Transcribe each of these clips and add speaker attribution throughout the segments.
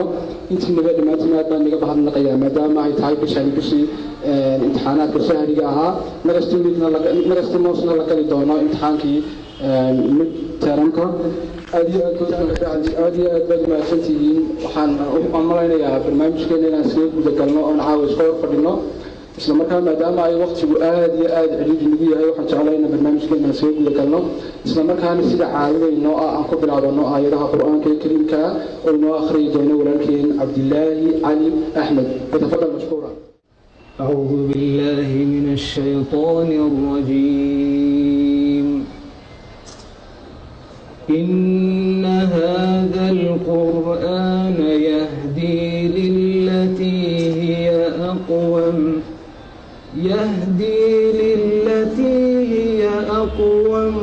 Speaker 1: galno. Intiinaba dhammaantiin aad baan naga mahadnaqayaa, maadaama ay tahay bishani bishii imtixaanaadka shahriga ahaa, next weekna, next monthna la gali doono imtixaankii mid termka. Aad iyo aad, aad iyo aad baad mahadsantihiin. Waxaan u malaynayaa barnaamijkeena inaan iskaga guda galno oon caawa iska hor fadhino. Isla markaa, maadaama ay waqtigu aad iyo aad cidhiidhi nagu yahay, waxaan jeclay inaan barnaamijkeena iskaga guda galno, isla markaana sida caadadaynoo ah aan ku bilaabano aayadaha Qur-aanka ee kariimka oo inoo akhriyi doono walaalkeen Cabdilaahi Cali Axmed. Yatafadal mashkuura.
Speaker 2: أعوذ بالله من الشيطان الرجيم. إن هذا القرآن يهدي للتي هي أقوم، يهدي للتي هي أقوم،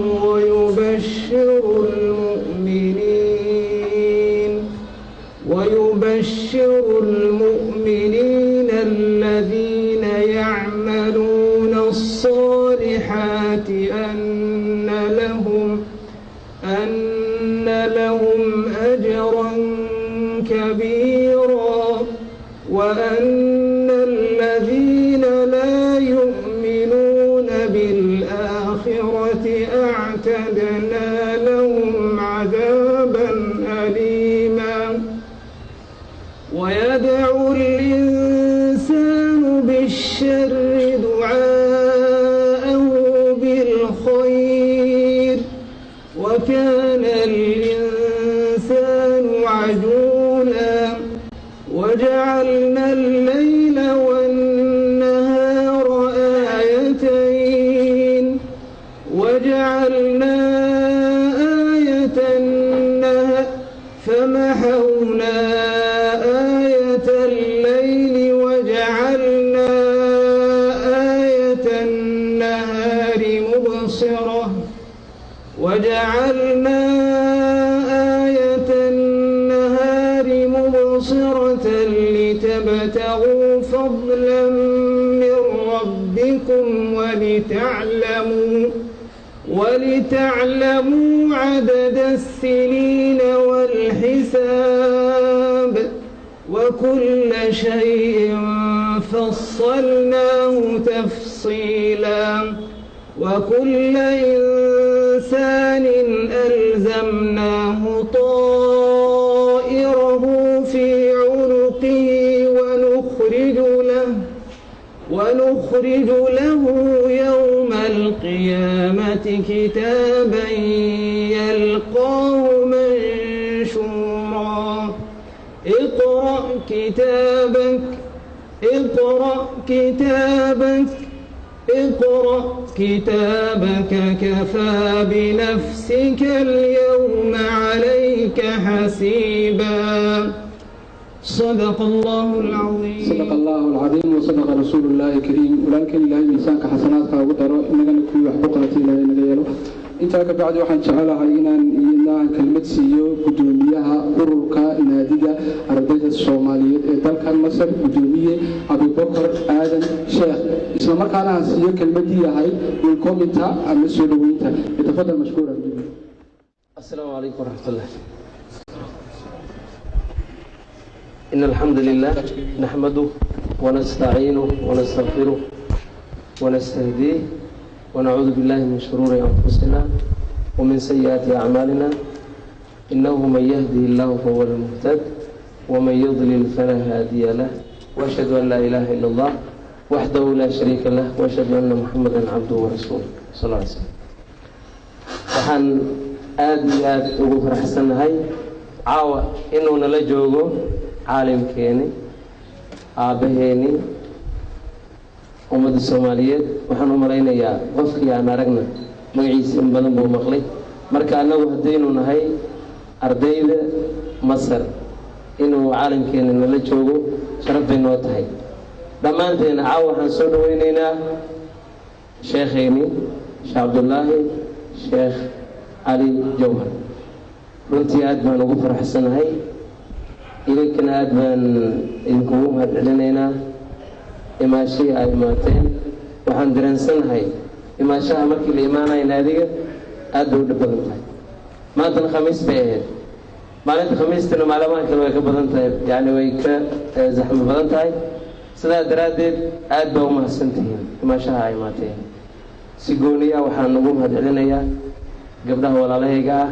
Speaker 2: ويبشر المؤمنين الذين يعملون الصالحات أن لهم أجرا كبيرا، وأن الذين لا يؤمنون بالآخرة أعتدنا لهم عذابا أليما. ويدعو الإنسان بالشر دعاءه بالخير، وكان الإنسان عجولا. وجعلنا الليل والنهار آيتين، وجعلنا آية النهار، فمحونا آية الليل وجعلنا آية النهار مبصرة، وجعلنا آية النهار مبصرة لتبتغوا فضلا من ربكم ولتعلموا عدد السنين والحساب، وكل شيء فصلناه تفصيلا. وكل إنسان ألزمناه طائره في عنقه، ونخرج له يوم القيامة كتابا يلقاه منشورا. اقرأ كتابك، اقرأ كتابك، اقرأ كتابك، كفى بنفسك اليوم عليك حسيبا. صدق الله العظيم.
Speaker 1: صدق الله العظيم وصدق رسول الله الكريم. Walaalkan Ilaahay miisaanka xasanaadka ugu daro, inagana kuwii wax ku qaatay Ilaahay naga yeelo. Intaa ka bacdi, waxaan jecelahay inaan iyadna aan kelmad siiyo gudoomiyaha ururka naadiga ardayda Soomaaliyeed ee dalkan Masar, gudoomiye Abubakar Aadan Sheekh, isla markaana aan siiyo kelmadii ahayd welcomingta ama soo dhaweynta. Yatafadal mashkuura, gudoomiye.
Speaker 3: السلام عليكم ورحمة الله. إن الحمد لله نحمده ونستعينه ونستغفره ونستهديه، ونعوذ بالله من شرور أنفسنا ومن سيئات أعمالنا، إنه من يهده الله فهو المهتد، ومن يضلل فلا هادي له، وأشهد أن لا إله إلا الله وحده لا شريك له، وأشهد أن محمدا عبده ورسوله صلى الله عليه وسلم. Waxaan aada iyo aada ugu faraxsannahay caawa inuu nala joogo caalimkeeni, aabbaheeni, ummadda Soomaaliyeed. Waxaan u malaynayaa qofkii aan aragna magaciisa in badan buu maqlay. Marka annagu haddaynu nahay ardayda Masar, inuu caalimkeeni nala joogo sharaf bay noo tahay dhammaanteena. Caawa waxaan soo dhaweyneynaa sheekheeni, Sheekh Cabdullaahi Sheekh Cali Jawhar. Runtii aada baan ugu faraxsanahay, idinkana aada baan idinkugu mahad celinaynaa imaashihii ay imaateen. Waxaan dareensanahay imaashaha markii la imaanaya naadiga aad bay u dhib badan tahay. Maantana Khamiis bay ahayd. Maalinta Khamiistana maalmaha kale way ka badan tahay, yani way ka zaxmo badan tahay. Sidaa daraaddeed aad baa u mahadsantihiin imaashaha ay imaateen. Si gooniya waxaan ugu mahad celinayaa gabdhaha walaalahayga ah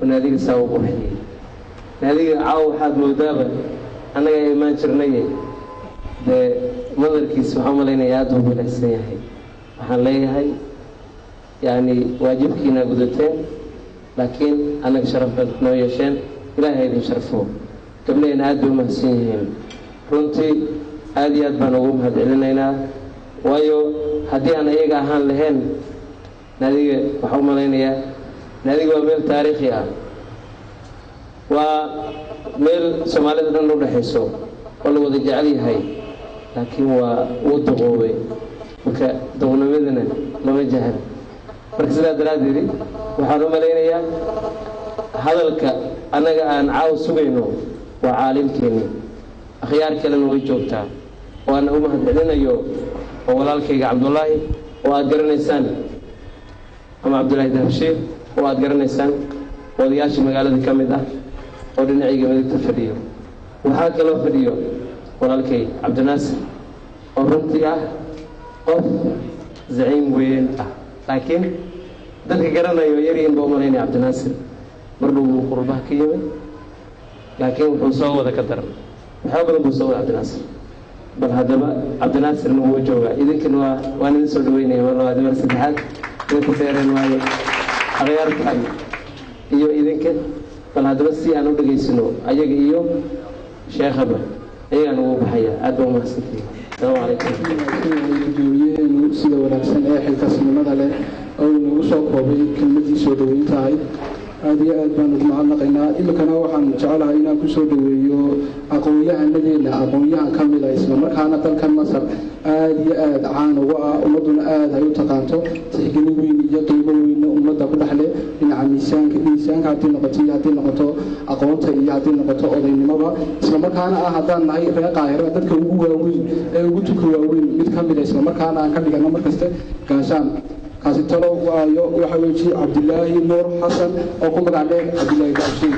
Speaker 3: oo naadiga saa u qurxiyey. Naadiga caawa waxaad moodaaba annaga imaan jirnaye, dee madarkiis waxaan umalaynaya aad buu bilicsan yahay. Waxaan leeyahay, yacni, waajibkiinaa gudateen, laakiin annaga sharaf baad noo yeesheen. Ilaahay idin sharfo. Gabdhaheenna aad bay u mahadsan yihiin runtii, aad iyo aad baan ugu mahad celinaynaa, waayo haddii aan iyaga ahaan lahayn naadiga, waxaan u malaynayaa naadiga waa meel taariikhi ah, waa meel Soomaalida dhan u dhexayso oo la wada jecel yahay, laakiin waa wuu duqoobay. Marka duqnimadana lama jahla. Marka sidaa daraaddeed waxaan u malaynayaa hadalka annaga aan caaw sugayno waa caalimkeenni. Akhyaar kalena way joogtaa oo aan u mahad celinayo, oo walaalkayga Cabdullaahi oo aad garanaysaan, ama Cabdullaahi Dahabshiil oo aad garanaysaan, odayaashii magaalada ka mid ah oo dhinacayga midigta fadhiyo. Waxaa kaloo fadhiyo walaalkay Cabdinaasir oo runtii ah qof zaciim weyn ah, laakiin dadka garanayo yaryihin baa u malaynaya. Cabdinaasir mar dhow buu qurbaha ka yimid, laakiin wuxuu soo wada ka daran, waxyaaba badan buu soo wada Cabdinaasir. Bal haddaba Cabdinaasirna wuu joogaa. Idinkana waan idin soo dhaweynaya mar labaad, mar saddexaad idinku dheereen waayo akhyaartan iyo idinka. Bal haddaba si aan u dhegaysano ayaga iyo sheekhaba, ayagaan ugu baxaya. Aad baa umahadsantihiin. Asalaamu calaykum.
Speaker 1: Gudoomiyaheenu sida wanaagsan ee xilkaasnimada leh oo nagu soo koobay kelmadii soo dhaweyntahay, aad iyo aad baan ugu mahadnaqaynaa. Iminkana waxaan jecelahay inaan kusoo dhaweeyo aqoon-yahanadeenna, aqoon-yahan ka mida, islamarkaana dalkan Masar aad iyo aad caan uga ah, ummadduna aad ay u taqaanto, tixgelin weyn iyo qiimo weynna ummadda ku dhexle dhinaca miisaanka, miisaanka haddii noqoto iyo haddii noqoto aqoonta iyo haddii noqoto odaynimada, islamarkaana ah haddaan nahay reer Qaahira dadka ugu waaweyn ee ugu tuka waaweyn mid ka mida, islamarkaana aan ka dhigano markaste gaashaan. Kaasi talo waayo waxa weji Cabdilaahi Nuur Xasan oo ku magac dheer Cabdilaahi Daabshiil,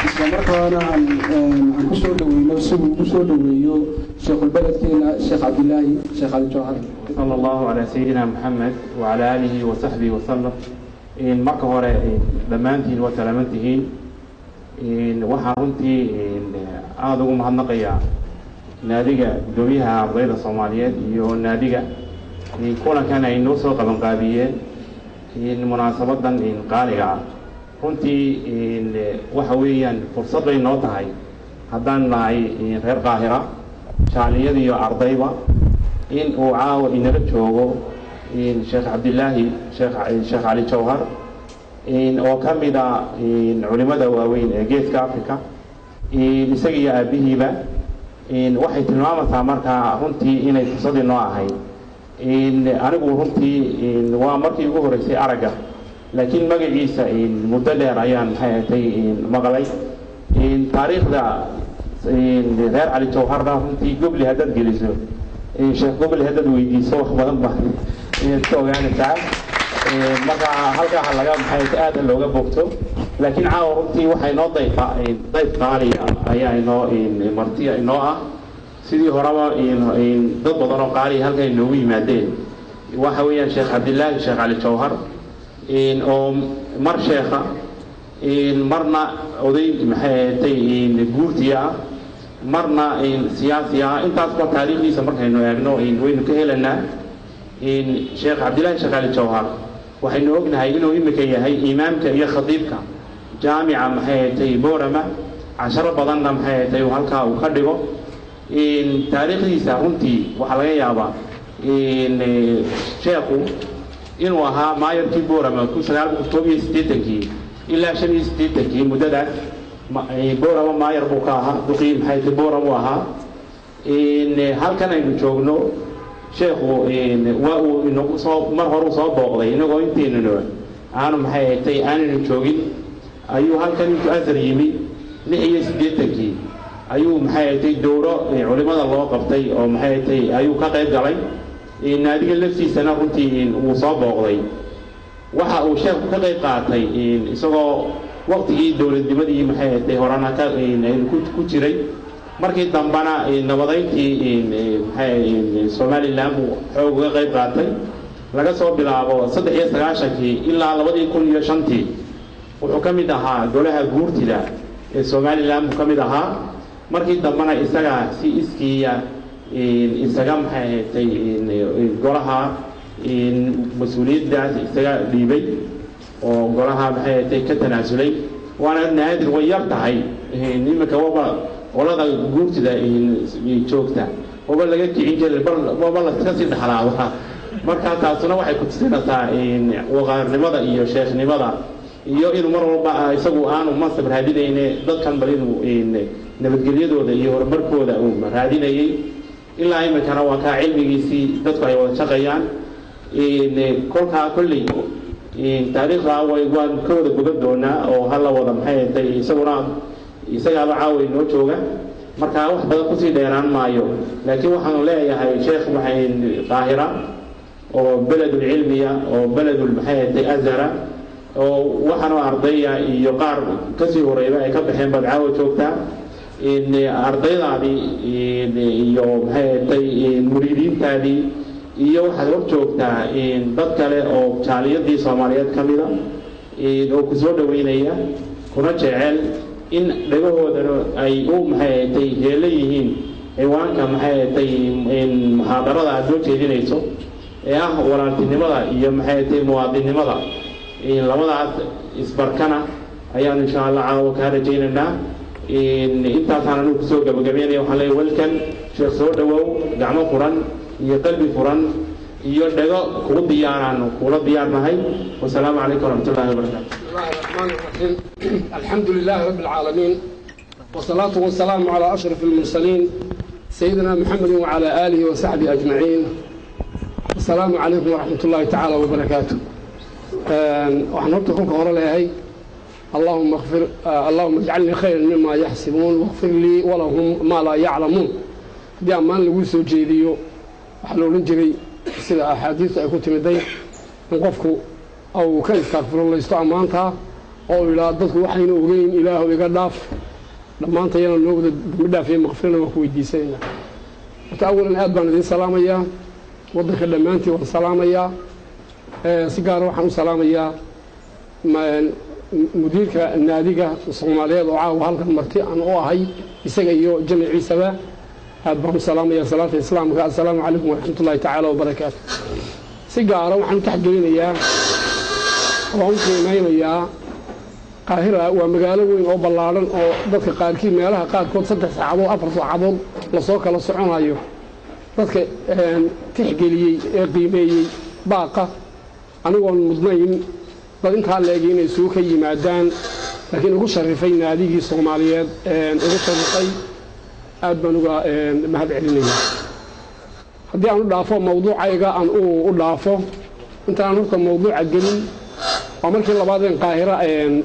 Speaker 1: islamarkaana aan ku soo dhaweyno si uu ugu soo dhaweeyo sheekhulbeledkeena Sheekh Cabdilaahi Sheekh Cali Jawhar.
Speaker 4: صلى الله على سيدنا محمد وعلى آله وصحبه وسلم. Marka hore dhammaantiin waa salaamantihiin. Waxaan runtii aada ugu mahadnaqayaa naadiga, guddoomiyaha ardayda Soomaaliyeed iyo naadiga, kulankan ay noo soo qabanqaabiyeen munaasabadan qaaliga ah. Runtii waxa weeyaan fursad bay noo tahay haddaan nahay reer Qaahira, jaaliyad iyo ardayba, in uu caawa inala joogo Sheekh Cabdilaahi Sheekh Cali Jawhar oo ka mid a culimada waaweyn ee Geeska Africa, isaga iyo aabihiiba. Waxay tilmaamaysaa markaa runtii inay fursadii noo ahayd. Anigu runtii waa markii ugu horreysay aragga, laakiin magaciisa muddo dheer ayaan, maxay ahatay, maqlay. Taariikhda reer Cali Jawharna runtii Gobli haddaad geliso, Sheekh Gobli haddaad weydiiso, wax badan ba inaad ka ogaanaysaa. Marka halkaa ha laga, maxay, aada looga bogto. Laakiin caawa runtii waxaa inoo dayfa dayf qaaliya ayaa inoo martiya inoo ah, sidii horeba dad badan oo qaaliya halkan inoogu yimaadeen. Waxa weeyaan Sheekh Cabdilaahi Sheekh Cali Jawhar oo mar sheekha, marna oday, maxay ahatay, guurtiya ah, marna siyaasi ah. Intaasba taariikhdiisa markaynu eegno waynu ka helanaa. Sheekh Cabdilaahi Sheekh Cali Jawhar waxaynu ognahay inuu imika yahay imaamka iyo khadiibka jaamica, maxay ahatay, Boorama, casharo badanna, maxay ahatay, halkaa uu ka dhigo. Taariikhdiisa runtii waxaa laga yaabaa sheekhu inuu ahaa maayarkii Boorama 1981-kii ilaa 85-kii. Muddadaas Boorama maayar buu ka ahaa, duqii, maxay ahatay, Boorama uu ahaa. Halkan aynu joogno sheekhu waa uu inagu soo mar hore soo booqday, inagoo inteynuna aanu, maxay ahatay, aanaynu joogin ayuu halkan intuu Azhar yimi 86-kii ayuu, maxay ahatay, dowro culimada loo qabtay oo, maxay ahatay, ayuu ka qayb galay. Naadiga laftiisana runtii wuu soo booqday. Waxa uu sheekhu ka qayb qaatay isagoo Waqtigii dowladnimadii maxay ahayd horena ka ku jiray, markii dambena nabadayntii maxay Somaliland buu xoog uga qayb qaatay. Laga soo bilaabo 93-kii ilaa 2005-tii wuxuu ka mid ahaa golaha guurtida ee Somaliland buu ka mid ahaa. Markii dambena isaga si iskiiya isaga maxay ahayd golaha mas-uuliyaddaas isaga dhiibay oo golaha maxay ahayd ka tanaasulay. Waana naadir, way yar tahay iminka, waba qolada guurtida joogta waba laga kicin jiray, bal waba laska sii dhexlaaba. Marka taasuna waxay ku tusinaysaa waqaarnimada iyo sheekhnimada iyo inuu mar walba isagu aanu mansab raadinayne, dadkan bal inuu nabadgelyadooda iyo horumarkooda uu raadinayay. Ilaa iminkana waa kaa cilmigiisii dadku ay wada shaqeeyaan. Kolkaa kolley taariikhda waan ka wada bogan doonaa oo hala wada maxay ahayd isaguna isagaaba caawa inoo jooga. Marka wax badan kusii dheeraan maayo, laakiin waxaanu leeyahay sheekh waxay Qaahira oo beledul cilmiya oo beledul maxay ahayd azhara oo waxaanu ardaya iyo qaar kasii horeyba ay ka baxeen baad caawa joogtaa. Ardaydaadii iyo maxay ahayd muriidiintaadii iyo waxaad hor joogtaa dad kale oo jaaliyadii Soomaaliyeed ka mida oo ku soo dhaweynaya kuna jecel in dhagahoodana ay u maxay ahayd heelo yihiin ciwaanka maxay ahayd muxaadarada aad soo jeedinayso ee ah walaaltinimada iyo maxay ahayd muwaadinnimada. Labadaas isbarkana ayaanu insha Allah caawa kaa rajaynaynaa. Intaasaan anigu kusoo gabagabeynaya. Waxaan leeyahay welkan sheekh, soo dhawow, gacmo furan iyo qalbi furan iyo dhago kugu diyaaraanu kula diyaarnahay. Wasalaamu calaykum waraxmatullahi wabarakaatu.
Speaker 5: بسم الله الرحمن الرحيم. الحمد لله رب العالمين، والصلاة والسلام على أشرف المرسلين سيدنا محمد وعلى آله وصحبه أجمعين. السلام عليكم ورحمة الله تعالى وبركاته. Waxaan horta kolka hore leeyahay اللهم اغفر، اللهم اجعلني خيرا مما يحسبون واغفر لي ولهم ما لا يعلمون. Haddii ammaan lagu soo jeediyo, waxaa la odhan jiray sida axaadiistu ay ku timiday in qofku uu ka istaaqfirulaysto ammaantaa oo uu yidhaha dadku waxayna ogeyn Ilaahu iga dhaaf. Dhammaantayana noo wada dambi dhaaf iyo maqfirana waan ku weydiisanaynaa. Horta awalan aad baan idiin salaamayaa, waddanka dhammaantii waan salaamayaa. Si gaara waxaan u salaamayaa mudiirka naadiga Soomaaliyeed oo caawa halkan marti aan u ahay, isaga iyo jamiciisaba aad baan u salaamayaa salaata islaamka: assalaamu calaykum waraxmatullahi tacaala wabarakaatu. Si gaara waxaan u taxgelinayaa oo u qiimeynayaa Qaahira. Waa magaalo weyn oo ballaadhan oo dadka qaarkii meelaha qaarkood 3 saacadood, 4 saacadood lasoo kala soconayo. Dadka tixgeliyey ee qiimeeyey baaqa anigoon mudnayn dad intaa leegi inay isugu ka yimaadaan, laakiin ugu sharifay naadigii Soomaaliyeed ugu sharifay, aad baan uga mahad celinaya. Haddii aan u dhaafo mawduucayga, aan u dhaafo intaan horta mawduuca gelin, waa markii labaadeen Qaahira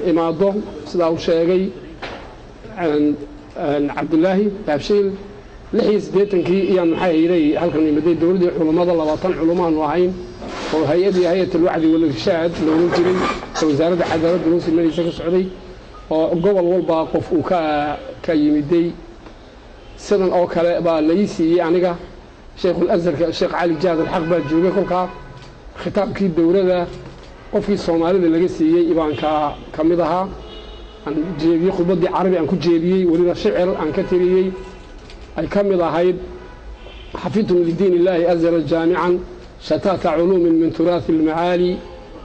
Speaker 5: imaado. Sidaa uu sheegay Cabdulaahi Daabshiil, 86-kii iyaan maxay hayday halkan imaday dowladdii culummada. 20 culumaanu ahayn oo hay-adii Hay-at Alwacdi Walirshaad la oran jiray ee Wasaaradda Cadaaladda loo simanaysa ka socday, oo gobol walba qof uu ka yimiday. Sidan oo kale baa lai siiyey aniga. Sheikhul Azharka Sheekh Cali Jaad Alxaq baa joogay kolkaa. Khitaabkii dowladda qofkii Soomaalida laga siiyey ibaan ka mid ahaa. Aan jeediyey khudbaddii Carabi aan ku jeediyey, weliba shicir aan ka tiriyey ay ka mid ahayd: xafidtum lidiin illaahi azra jaamican shataata culuumin min turaati almacaali,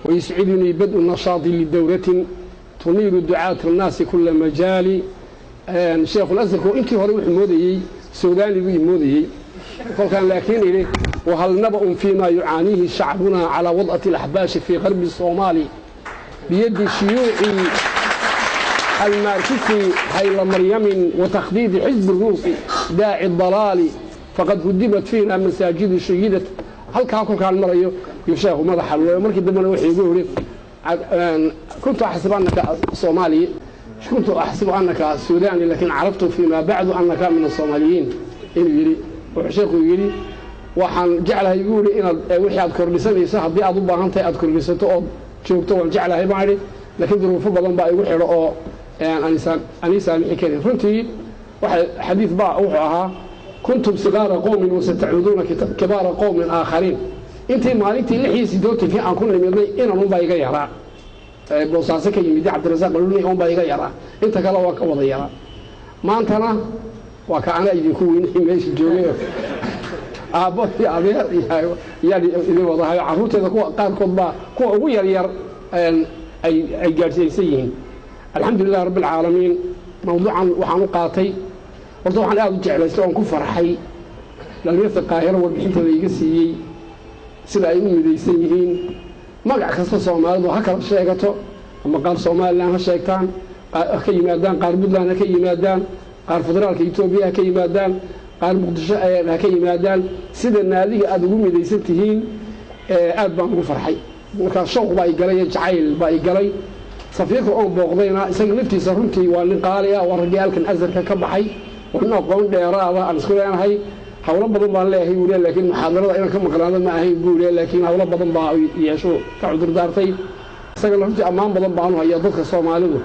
Speaker 5: wayuscidunii bad'u nashaati lidowratin tuniiru ducaata annaasi kula majaali. Sheekhul Azharku intii hore wuxuu moodayey Suudaani buu moodayey kolkaan, laakiin idhi: wahal naba'un fiima yucaaniihi shacbuna calaa wad'ati alaxbaashi fii qarbi soomaali biyadi shuyuuci الماركسي هيل مريم وتخديد حزب الروسي داعي الضلال، فقد هدمت فينا مساجد شيدت. Halkaa kolkaan marayo yuu sheekhu madaxa luleeyo. Markii dambena wuxuu igu yidhi: كنت أحسب أنك صومالي، كنت أحسب أنك سوداني، لكن عرفت فيما بعد أنك من الصوماليين. Inuu yidhi wuxuu sheekhu yidhi: waxaan jeclahay buu yidhi inaad wixii aad kordhisanayso haddii aad u baahan tahay aad kordhisato ood joogto, waan jeclahay baan idhi. Laakiin duruufo badan baa igu xidho oo aan ii saamixi karin. Runtii waxa xadiid baa wuxuu ahaa: "Kuntum sigaara qowmin wasatacuuduuna kibaara qowmin aakhariin." Intii maalintii 86-kii aan ku nimidnay, inanunbaa iga yaraa, Boosaaso ka yimid, Cabdirasaaq Aluni unbaa iga yaraa, inta kale waa ka wada yaraa. Maantana waa ka anaa idinku weynay meesha joogay, aabbo iyo adeer yaan idin wadahayo. Carruurteeda kuwa qaarkood baa kuwa ugu yaryar ay gaadhsiiyeysan yihiin. Alxamdu lilah rabbi alcaalamiin. Mawduucan waxaan u qaatay, horta waxaan aada u jeclaystay oon ku farxay dhalinyarta Qaahiro warbixinteeda iga siiyey, sida ay u midaysan yihiin. Magac kasta Soomaalidu ha kala sheegato, ama qaar Somalilan ha sheegtaan, ha ka yimaadaan, qaar Puntland ha ka yimaadaan, qaar federaalka Etoobiya ha ka yimaadaan, qaar Muqdisho ha ka yimaadaan, sida naadiga aada ugu midaysan tihiin aad baan ugu farxay. Markaa shawq baa i galay iyo jacayl baa i galay. Safiirka oon booqdayna, isaga laftiisa runtii waa nin qaali ah, waa raggii halkan Azharka ka baxay, waa nin aqoon dheeraada aan isku leenahay. Hawlo badan baan leeyahay buu le, laakiin muxaadarada inaan ka maqnaado ma ahayn buu le, laakiin hawlo badan baa yeesho ka cudurdaartay. Isagana runtii ammaan badan baanu hayaa. Dadka Soomaalidu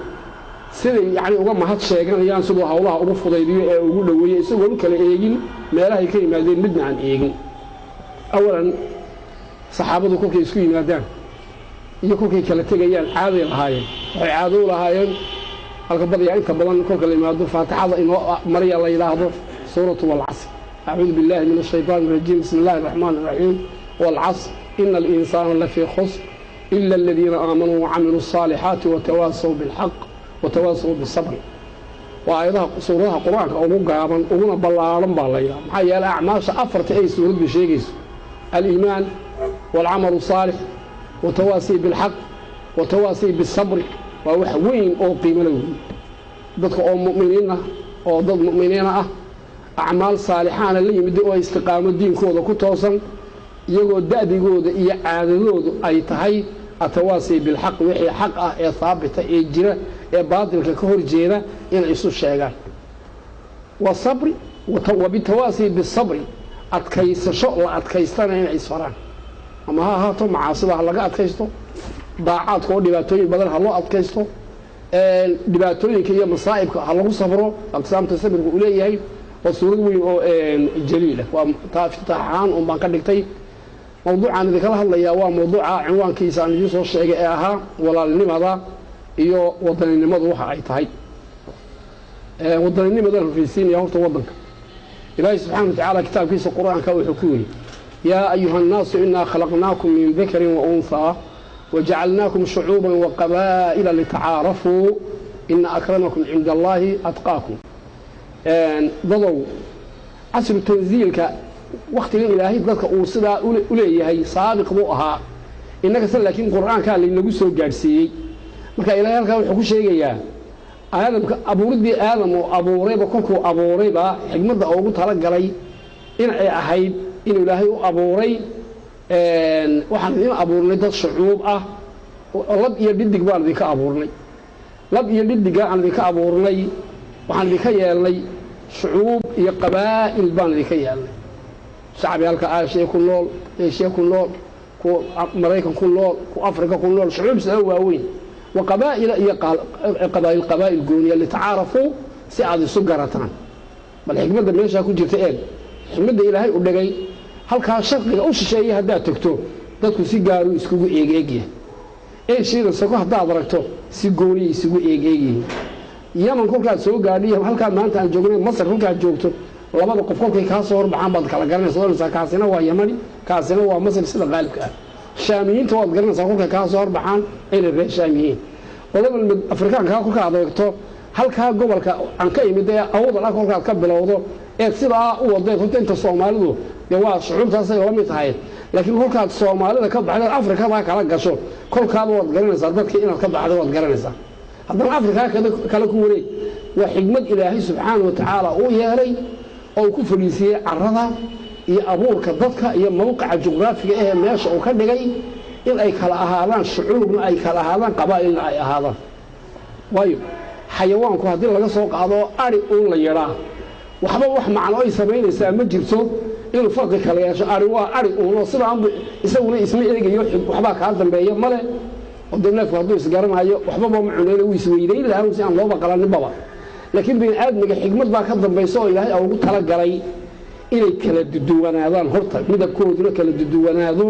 Speaker 5: siday yacni uga mahad sheeganayaan siduu hawlaha ugu fudaydiyo ee ugu dhoweeyey, isagoon kala eegin meelahay ka yimaadeen, midna aan eegin. Awalan, saxaabadu kolkay isku yimaadaan iyo kolkay kala tegayaan caaday lahaayeen. Waxay caado u lahaayeen halka badayaa inta badan kolka la yimaado faatixada inoo marya la yidhaahdo suuratu Walcasr: "Acuudu billahi min ashaytaan arajiim, bismi illahi araxmaan araxiim, walcasr, ina alinsaana lafii khusr, ila aladiina aamanuu wacamiluu الصaalixaati watawaasaw bilxaq watawaasaw bisabr." Waa aayadaha suuradaha Qur-aanka ugu gaaban uguna ballaaran baa la yidhaha. Maxaa yeelay, acmaasha afarta ay suuraddu sheegayso, aliimaan waalcamalu saalix watawaasii bilxaq watawaasii bisabri, waa wax weyn oo qiimo la weyn. Dadka oo mu'miniina, oo dad mu'miniina ah, acmaal saalixaana la yimid oo istiqaamo diinkooda ku toosan, iyagoo da'digooda iyo caadadoodu ay tahay atawaasi bilxaq, wixii xaq ah ee haabita ee jira ee baatilka ka hor jeeda inay isu sheegaan, wasabri wabitawaasi bisabri, adkaysasho la adkaystana inay isfaraan, ama ha ahaato macaasida ha laga adkaysto, daacaadka oo dhibaatooyin badan ha loo adkaysto, dhibaatooyinka iyo masaa'ibka ha lagu sabro. Aqsaamta sabirka uu leeyahay waa suurad weyn oo jaliila. Waa taa iftitaax ahaan un baan ka dhigtay. Mawduucaan idinkala hadlayaa waa mawduuca cinwaankiisa aan idiin soo sheegay ee ahaa walaalnimada iyo wadaninimadu waxa ay tahay. Wadaninnimadaan horreysiinaya horta. Waddanka Ilaahay subxana wa tacaala kitaabkiisa Qur-aanka wuxuu ku yidhi: "Yaa ayuha annaasu, inaa khalaqnaakum min dakarin wa unhaa wajacalnaakum shucuuban wa qabaa'ila litacaarafuu, ina akramakum cinda Allahi atqaakum." Dadow, casru tansiilka, wakhtiga Ilaahay dadka uu sidaa u leeyahay saabiq buu ahaa innagase, laakiin Qur-aankaa laynagu soo gaadhsiiyey. Marka Ilahay halkaa wuxuu ku sheegayaa Aadamka abuuriddii Aadam uu abuurayba, kolkuu abuurayba xikmadda ugu talagalay in ay ahayd inuu Ilaahay u abuuray: "Waxaan idin abuurnay dad shucuub ah, lab iyo dhidig baan idinka abuurnay. Lab iyo dhidiga aan idinka abuurnay, waxaan idinka yeelnay shucuub iyo qabaa'il baan idinka yeelnay." Shacbi halka Aashiya ku nool, Eeshiya ku nool, ku Maraykan ku nool, ku Afrika ku nool, shucuub saa waaweyn, wa qabaa'ila iyo qabaa'il, qabaa'il gooniya, litacaarafuu, si aad isu garataan. Bal xikmadda meeshaa ku jirta eeg, xikmadda Ilaahay u dhigay. Halkaa sharqiga u shisheeyay haddaad tagto, dadku si gaaru iskugu eegeegyahay. Eeshiida soko haddaad aragto, si gooniya isugu eegeegyihiin. Yaman kolkaad soo gaadhiy, halkaa maanta aan joognay Masar kolkaad joogto, labada qof kolkay kaa soo horbaxaan baad kala garanaysa, odanaysaa kaasina waa Yamani, kaasina waa Masri. Sida qaalibka ah Shaamiyiinta waad garanaysaa kolkay kaa soo horbaxaan inay reer Shaam yihiin. Qolada Afrikaankaa kolkaad eegto, halkaa gobolka aan ka imid ee Awdal ah kolkaad ka bilowdo eed sidaa u wadeed, horta inta Soomaalidu dee waa shucuubtaasay la mid tahay, laakiin kolkaad Soomaalida ka baxdeed Afrikadaa kala gasho, kolkaaba waad garanaysaa dadkii inaad ka baxday, waad garanaysaa. Haddana Afrikaa kale ku wareeg. Waa xikmad Ilaahay subxaana wa tacaala uu yeelay oo uu ku fadhiisiiyey carada iyo abuurka dadka iyo mawqica juqraafiga ahee meesha uu ka dhigay in ay kala ahaadaan shucuubna, ay kala ahaadaan qabaa'ilna ay ahaadaan. Waayo, xayawaanku haddii laga soo qaado ari uun la yidhaa, waxba wax macno ay samaynaysaa ma jirto inuu farqi kala yeesho. Ari waa ari uunoo sidaanbu isaguna isma eegayo, waxbaa kaa dambeeya male. Oo dee neefku hadduu isgaranayo waxbaba ma cunayna, wuu isweydayn lahaa si aan looba qalaninbaba. Laakiin bini aadmiga xikmad baa ka dambaysa oo Ilaahay ugu talagalay inay kala duduwanaadaan. Horta midabkooduna kala duduwanaado,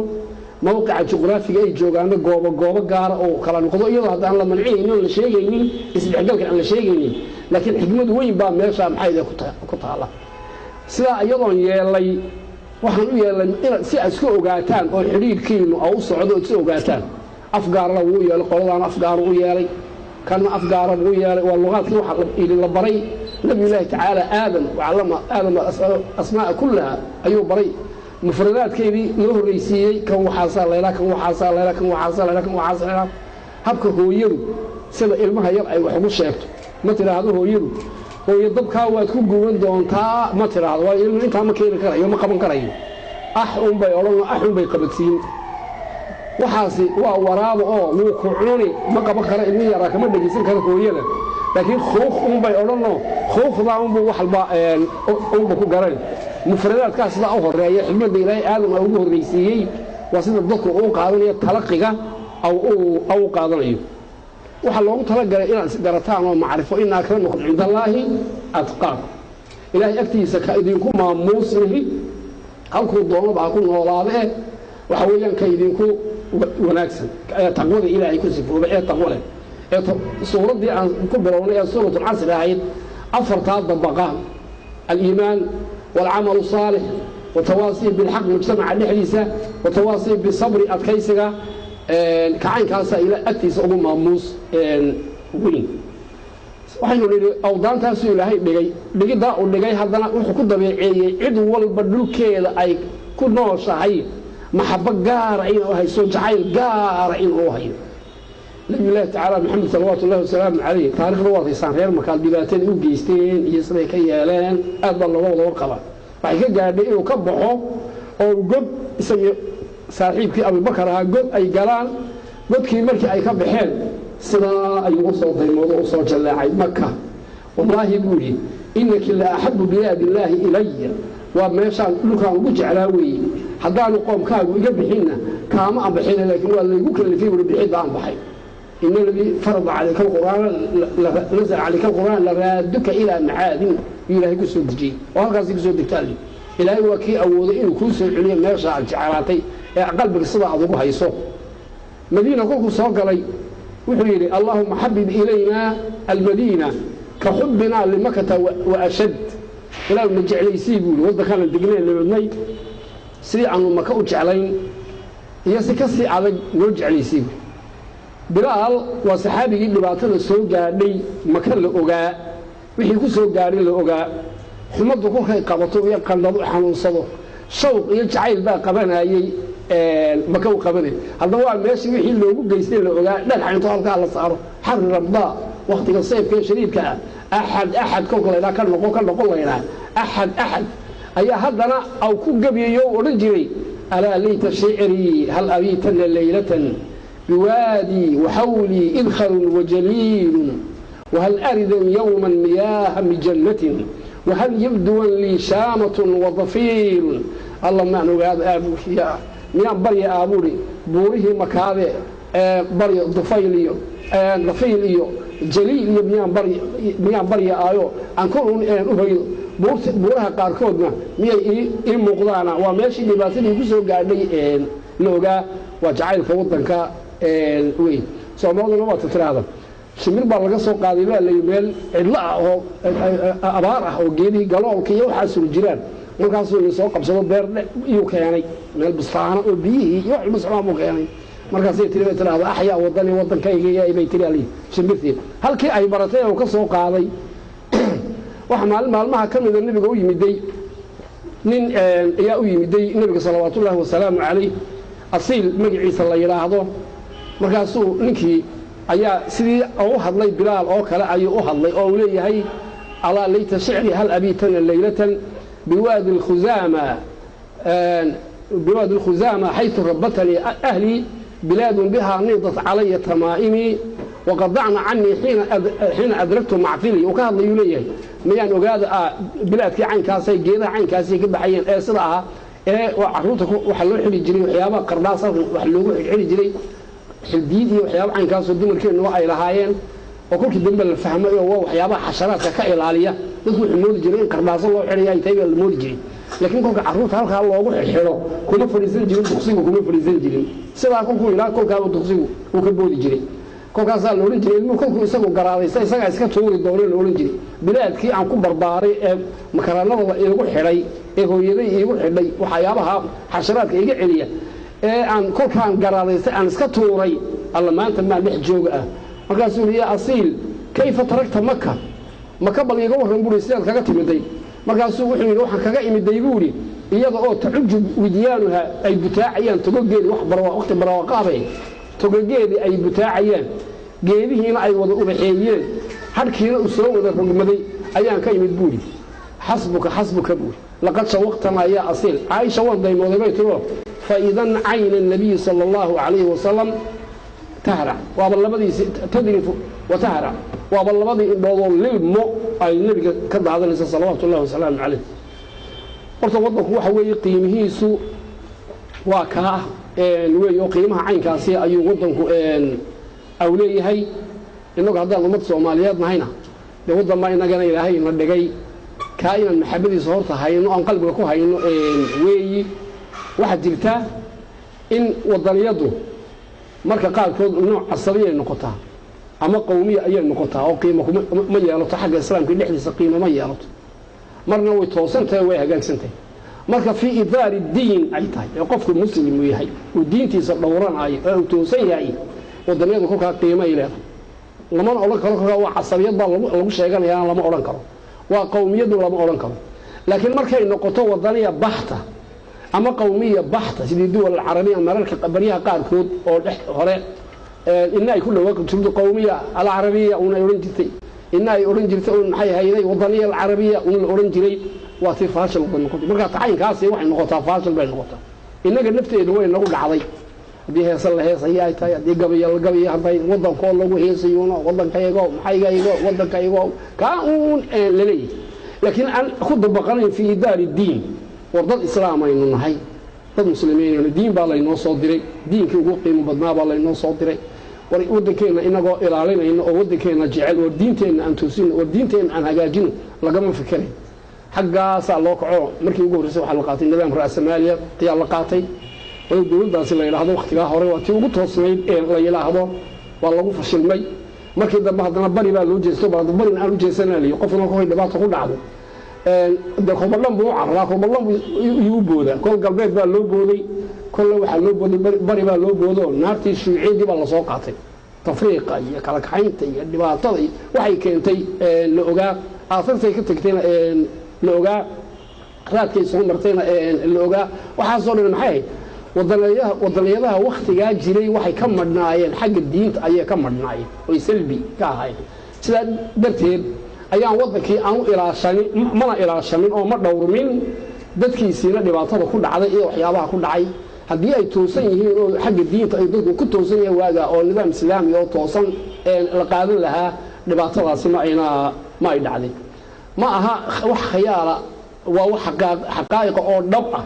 Speaker 5: mawqica juqraafiga ay joogaano goobo goobo gaara oo kala noqdo, iyadoo hadda aan la mancinaynin oon la sheegaynin isdhexgalka aan la sheegaynin, laakiin xikmad weyn baa meesha maxay ku taala. Sidaa iyadoon yeelay, waxaan u yeelay inaad si aad isku ogaataan oo xidhiidhkiinu u socdo ood si ogaataan. Afgaarna wuu yeelay, qoladaan afgaaru u yeelay, kana afgaara buu yeelay. Waa luqaadkii waxa la baray Nabiyullaahi tacaala Aadam, wacallama Aadama asmaa'a kullaha ayuu baray. Mufradaadkeedii loo horreysiiyey, kan waxaasaa laylaa, kan waxaasaa laylaa, kan waxaasaa laylaa, kan waxaasaa laylaa. Habka hooyadu sida ilmaha yar ay wax ugu sheegto, ma tidhaahdo hooyadu "Hooyo, dabkaa waad ku guban doontaa," ma tidhaahdo. Waayo, ilmu intaa ma keeni karayo, ma qaban karayo. Ax unbay odhan, ax unbay qabadsiin. Waxaasi waa waraaba oo wuu ku cuni, ma qaban karo ilmi yaraa, kama dhegaysan karo hooyada. Laakiin khuuq unbay odhanoo khuuqdaa unbuu wax walba unba ku garan. Mufradaadkaa sidaa u horeeya, xikmadda Ilaahay Aadam a ugu horreysiiyey waa sida dadku uu qaadanayo talaqiga aw u qaadanayo. Waxaa loogu talagalay inaad isgarataan oo macrifo. Ina akramakum cinda Allaahi atqaakum. Ilaahay agtiisa ka idinku maamuusnihi, halkuu doonaba ha ku noolaada, eh waxa weeyaan ka idinku wanaagsan ee taqwada Ilaahay ku sifoobay ee taqwo leh. Ee suuraddii aan ku bilownay ee Suuratulcasri ahayd, afartaa dabaqa: aliimaan waalcamalu saalix, watawaasi bilxaq mujtamaca dhexdiisa, watawaasi bisabri adkaysiga, kacaynkaasa ila agtiisa ugu maamuus weyn. Waxaynu nidhi awdaantaasuu Ilaahay dhigay. Dhigiddaa uu dhigay, haddana wuxuu ku dabeeceeyey cid walba dhulkeeda ay ku nooshahay maxabo gaara inuu hayso, jacayl gaara inuu hayo. Nabiyullaahi tacaala Maxamed salawaatu ullahi wasalaamu calayh, taarikhda waad haysaan, reer Markaad dhibaatada u geysteen iyo siday ka yeeleen aad baa looga wada warqabaa. Waxay ka gaadhay inuu ka baxo oo god isagii saaxiibkii Abubakar ahaa god ay galaan. Godkii markii ay ka baxeen, sidaa ayuu u soo daymoodo, u soo jalleecay Maka. "Wallaahi," buu yidhi, "innaki la axabu bilaadi illaahi ilaya." Waa meeshaan dhulkaan ugu jeclaa weeye. Haddaanu qoomkaagu iga bixinna kaama aan bixina, laakiin waa laygu kalifay wuri bixidda aan baxay. Ina aladii farada calayka alqur'aana, nazala calayka alqur'aan, laraaduka ilaa macaadin yuu Ilaahay ku soo dejiyey oo halkaasi ku soo degtaali. Ilaahay waa kii awooday inuu kuu soo celiyo meesha aad jeclaatay ee qalbiga sida aad ugu hayso. Madiina kolkuu soo galay wuxuu yidhi: "Allahuma xabib ilaynaa almadiina ka xubbinaa limakata wa ashad." Ilaahu na jeclaysii, buu yidhi, waddankaanan degneen nabadnay sidii aanu Maka u jeclayn iyo si ka sii adag noo jeclaysii, buui. Bilaal waa saxaabigii dhibaatada soo gaadhay Maka la ogaa, wixii ku soo gaadhay la ogaa. Xumaddu kolkay qabato iyo qandhado xanuunsado, shawq iyo jacayl baa qabanayey Maka u qabanay. Haddaba waa meeshii wixii loogu geystay la ogaa. Dhagaxa intoo halkaa la saaro, xarri ramdaa, wakhtiga sayfka ee shariifka ah, axad axad kolka laydhaha, ka noqo ka noqon laydhaha, axad axad ayaa haddana aw ku gabiyayo o odhan jiray: "Alaa layta shicrii hal abiitana laylatan biwaadii waxawlii idkharun wajaliilun, wahal aridan yowman miyaaha mijannatin, wahal yabduwan lii shaamatun wadafiirun." Alla maan ogaada, miyaan barya aabuuri buurihii Makaade baryo, dufayl iyo dafiil iyo jaliil iyo miyaan barya aayo aan kor un u hoydo, buuraha qaarkoodna miyay ii muuqdaana? Waa meeshii dhibaatadii ku soo gaadhay la ogaa. Waa jacaylka waddanka weyn. Soomaaliduna waata tiraahda shimbir baa laga soo qaaday baa layi meel cidlo ah oo abaar ah oo geedihii galoolka iyo waxaasuu jiraan. Markaasuu nin soo qabsado, beer iyuu keenay, meel bustaana oo biyihii iyo wax walba socdaan buu keenay. Markaasay tiri, bay tiraahda, "Axyaa wadani, waddankayga," bay tiri ali shimbirtii halkii ay baratay oo ka soo qaaday. Waxa maalin maalmaha ka mida nebiga u yimiday nin ayaa u yimiday nebiga salawaatullaahi wasalaamu calayh, Asiil magaciisa la yidhaahdo. Markaasuu ninkii ayaa sidii u hadlay Bilaal oo kale ayuu u hadlay oo uu leeyahay: "Alaa layta shicri hal abiitana laylatan biwaadi lkhuzaama, biwaadi lkhuzaama xaytu rabatanii ahlii, bilaadun bihaa niidat calaya tamaa'imii waqadacna canii xiina adragtu macfilii." Uu ka hadlayuu leeyahay: miyaan ogaada bilaadkii caynkaasay geedaha caynkaasay ka baxayeen ee sida ahaa ee carruurta waxaa loo xidhi jiray waxyaabaha qardhaas, halkan wax loogu xidhi jiray. Xildiid iyo waxyaaba caynkaasoo dumarkeennu ay lahaayeen oo kolkii dambe la fahmay oo waa waxyaabaha xasharaadka ka ilaaliya. Dadku wuxuu moodi jiray in qardhaaso loo xidhaya ay tahay baa la moodi jiray, laakiin kolka carruurta halkaa loogu xidhxidho kuma fadhiisan jirin, duqsigu kuma fadhiisan jirin. Sidaa kolkuu ilaa kolkaaba duqsigu uu ka boodi jiray. Kolkaasaa la odhan jiray ilmuhu kolkuu isagu garaadaysa isagaa iska tuuri doono la odhan jiray. Bilaadkii aan ku barbaaray ee makaraanadooda iigu xidhay ee hooyaday iigu xidhay waxyaabaha xasharaadka iga celiya ee aan kolkaan garaadaystay aan iska tuuray, alla maanta maan dhex jooga ah. Markaasuu yidhi: "Yaa Asiil, kayfa tarakta Maka? Maka bal iiga warran," buuri, "sidaad kaga timiday?" Markaasuu wuxuu yidhi: "Waxaan kaga imiday," buu yidhi, "iyada oo tacuju widyaanuha, ay butaacayaan togogeedi, wax waqti barwaaqaabay, togogeedii ay butaacayaan, geedihiina ay wada ubaxeeyeen, hadhkiina uu soo wada rogmaday ayaan ka imid," buuri. "Xasbuka, xasbuka," buuri, "laqad shawaqtanaa yaa Asiil." Caaisha waan daymooday bay tiro, faidan cayna nabiyi sala allahu calayhi wasalam tahrac, waaba labadiisi, tadrifu wa tahrac, waaba labadii indhoodoo lilmo ay nebiga ka daadanaysa, salawaatu ullahi wasalaamu calayh. Horta waddanku waxa weeye qiimihiisu waa kaa wey, oo qiimaha caynkaasi ayuu waddanku aw leeyahay. Innagu haddaan ummad Soomaaliyeed nahayna, dee waddan baa innagana Ilaahay na dhigay, kaa inaan maxabadiisa horta hayno, aan qalbiga ku hayno weeyi. Waxaa jirta in waddaniyaddu marka qaarkood nooc casabiyay noqotaa ama qowmiya ayay noqotaa, oo qiimo ma yeelato xagga islaamka dhexdiisa, qiimo ma yeelato. Marna way toosantahay, way hagaagsantahay marka fii idaari diin ay tahay ee qofku muslim uu yahay, uu diintiisa dhowranayo ee uu toosan yahay, wadaniyadu kolkaa qiimay leedahay. Lamana odhan karo kolkaa waa casabiyad baa lagu sheeganayaa, lama odhan karo waa qowmiyadu, lama odhan karo. Laakiin markay noqoto wadaniya baxta ama qowmiya baxta, sidii duwal alcarabiya mararka baryaha qaarkood oo dhex hore ina ay ku dhawaaqi jirto qowmiya alcarabiya un ay odhan jirtay, ina ay odhan jirtay un maxay hayday wadaniya alcarabiya un la odhan jiray, waa tii faashil bay noqotay. Marka tacaynkaasi waxay noqotaa faashil bay noqotaa. Innaga nafteedu way nagu dhacday, haddii heesa la heesaya ay tahay, haddii gabaya la gabaya hadday waddankoo lagu heesayuno, waddankaygo, maxaygaygo, waddankaygo kaa uun laleeyahay, laakiin aan ku dabaqanayn fii idaari diin. War dad islaam aynu nahay, dad muslimiinaynu, diin baa laynoo soo diray, diinkii ugu qiimo badnaa baa laynoo soo diray. War waddankeenna inagoo ilaalinayno oo waddankeenna jecel, war diinteenna aan toosino, war diinteenna aan hagaajino, lagama fikerayn. Xaggaasaa loo kaco. Markii ugu horreysay waxaa la qaatay nidaam ra'samaaliya ayaa la qaatay, walow dowladdaasi la yidhaahdo wakhtigaa hore waa tii ugu toosnayd ee la yidhaahdo, waa lagu fashilmay. Markii dambe haddana bari baa loo jeesto, bal barina aan u jeesanaliyo. Qofna kolkay dhibaato ku dhacdo dee kolba dhan buu u cararaa, kolba dhan yuu u boodaa. Kol galbeed baa loo booday, kolle waxaa loo booday bari baa loo boodo, naartii shuuciyaddii baa lasoo qaatay. Tafriiqa iyo kala kaxaynta iyo dhibaatada iyo waxay keentay la ogaa, aasartay ka tagtayna la ogaa, raadkay soo martayna la ogaa. Waxaasoo dhan maxay ahayd? Wadaniyadaha, wadaniyadaha wakhtigaa jiray waxay ka madhnaayeen xagga diinta ayay ka madhnaayeen, oy salbi ka ahaayeen. Sidaa darteed ayaan waddankii aanu ilaashanin, mana ilaashanin oo ma dhowrmin, dadkiisiina dhibaatada ku dhacday iyo waxyaabaha ku dhacay. Haddii ay toosan yihiin oo xagga diinta ay dadku ku toosan yahay waaga oo nidaam islaami oo toosan la qaadan lahaa, dhibaatadaasi ma ayna ma ay dhacday. Ma aha wax khayaala, waa wax xaqaa'iqa oo dhab ah.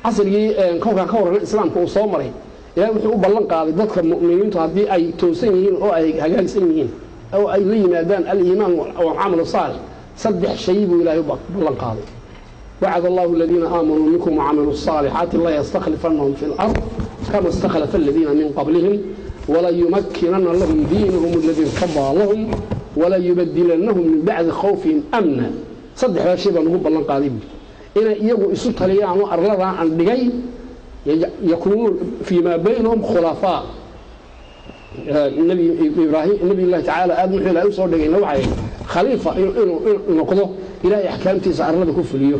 Speaker 5: Casrigii kolkaan ka warran islaamka uu soo maray, Ilahay wuxuu u ballan qaaday dadka mu'miniintu haddii ay toosan yihiin oo ay hagaagsan yihiin oo ay la yimaadaan aliimaan walcamalu saalix, saddex shay buu Ilahay u ballan qaaday: وعد الله الذين آمنوا منكم وعملوا الصالحات لا يستخلفنهم في الأرض كما استخلف الذين من قبلهم ولا يمكنن لهم دينهم الذي ارتضى لهم ولا يبدلنهم من بعد خوفهم أمنا. Saddexdaa shay baan ugu ballan qaaday buuri, inay iyagu isu taliyaan oo arladaa aan dhigay, yakuunu fiimaa baynahum khulafaa. Nabi Ibraahim, nabi Llahi tacaala Aadam, wuxuu Ilahay usoo dhigayna waxay khaliifa inuu noqdo, Ilahay axkaamtiisa arlada ku fuliyo.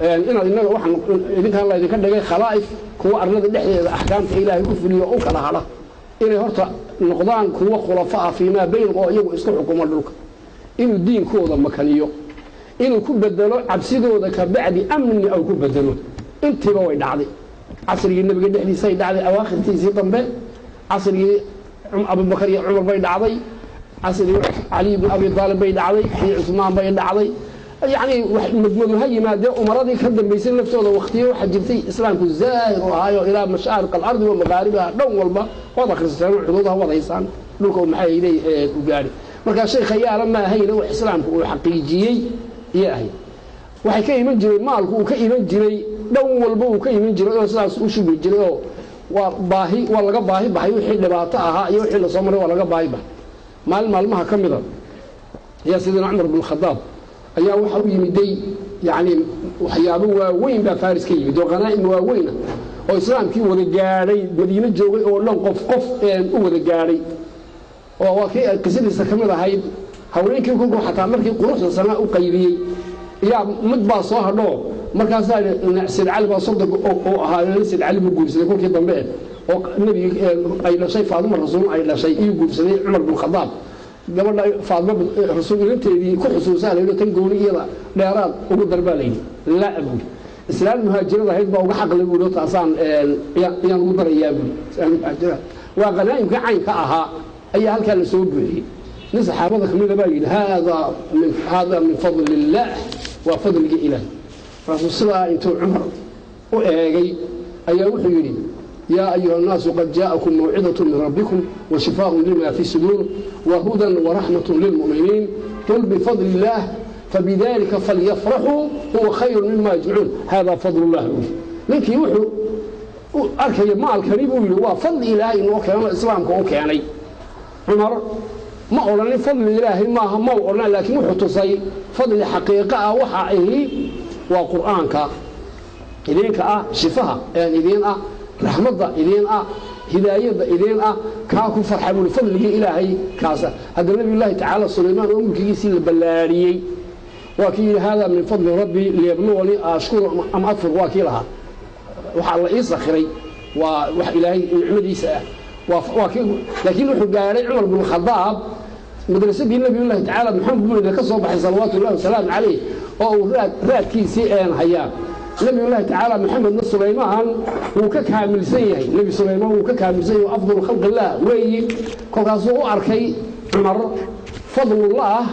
Speaker 5: Inaad inaga waxaan idinkaan la idinka dhigay khalaa'if, kuwa arlada dhexdeeda axkaamta Ilaahay ku fuliyo u kala hadha, inay horta noqdaan kuwa khulafa ah fiimaa baynahum oo iyagu isku xukumo dhulka, inuu diinkooda makaniyo, inuu ku bedelo cabsidooda ka bacdi amni aw ku bedelo. Intiiba way dhacday. Casrigii nebiga dhexdiisay dhacday awaakhirtiisii dambe, casrigii Abubakar iyo Cumar bay dhacday, casrigii Cali ibn Abi Aalib bay dhacday, kii Cusmaan bay dhacday. Yacni madmadu ha yimaadee, umaradii ka dambaysay laftooda waktiyo waxaa jirtay islaamku zaahir u ahaayo ilaa mashaariq alardi wa magaaribiha dhan walba Waad akhrisateen, xuduudaha waad haysaan, dhulka maxay ahayday u gaadhay. Markaa shay khayaala ma ahayna, wax islaamku uu xaqiijiyey iyo ahayd. Waxay ka iman jiray maalku, uu ka iman jiray dhan walba, uu ka iman jiray oo sidaas u shugi jiray, oo waa baahi, waa laga baahi baxay. Wixii dhibaato ahaa iyo wixii lasoo maray waa laga baahi baxay. Maalin maalmaha ka mida ayaa sidina Cumar bin Khadaab ayaa waxa u yimiday, yacni waxyaabo waaweyn baa Faris ka yimid oo khanaa'im waaweyna oo islaamkii wada gaadhay, Madiino joogay oo dhan qof qof u wada gaadhay. Oo waa kii qisadiisa ka mid ahayd, haweenkii kolkuu xataa markii quruxda sanaa u qaybiyey yaa mid baa soo hadhoo, markaasaa Sayd Cali baa soddon oo ahaa. Sayd Cali buu guursaday kolkii dambe, oo nebigi ay dhashay Faaduma Rasuul ay dhashay iyuu guursaday Cumar bin Khadaab. Gabadha Faaduma Rasuul inanteedii ku xusuusaa layidhi, tan gooni iyada dheeraad ugu darbaa layidhi. Laa buuri, islaan muhaajirada ahayd baa uga xaqle buuri, oo taasaan yaan ugu darayaa buuri. Islaan muhaajirada waa khanaa'imka caynka ahaa ayaa halkaa la soo buuxiyey. Nin saxaabada kamida baa yidhi, haadaa min fadli illaah, waa fadliga Ilaah. Markaasuu sidaa intuu Cumar u eegay ayaa wuxuu yidhi, yaa ayuha annaasu qad jaa'akum mawcidatu min rabbikum wa shifaaءun lima fi suduur wa hudan waraxmatu lilmu'miniin, qul bifadli illaah fabidalika falyafraxuu huwa khayru mima yajmacuun, hada fadl llah. Buuri ninkii wuxuu u arkaya maalkani buu yidhi waa fadli Ilaahay inoo keeno, islaamka u keenay. Cumar ma odhanin fadli Ilaahay maaha, ma u odhan, laakiin wuxuu tusay fadli xaqiiqo ah. Waxa ahi waa Qur'aanka idinka ah shifaha idiin ah, raxmadda idiin ah, hidaayadda idiin ah, kaa ku farxa buuri, fadligii Ilaahay kaasa. Hadda Nabiyullaahi tacaala Sulaymaan oo mulkigiisii la ballaadhiyey waa kii yidhi, haadaa min fadli rabbi liyabluwanii ashkuru am akfur. Waa kii lahaa waxaa la ii sakhiray waa wax Ilaahay nicmadiisa ah. Waa kii, laakiin wuxuu gaadhay Cumar bin Khadaab madrasadii Nabiyullaahi tacaala Maxamed buu ka soo baxay salawaatu ullahi wasalaamu calayh, oo uu raadkiisii een hayaa. Nabiyullaahi tacaala Maxamedna Sulaymaan wuu ka kaamilsan yahay, Nebi Sulaymaan wuu ka kaamilsan yahay, afdalu khalqillaah weeyi. Kolkaasuu u arkay Cumar fadlullah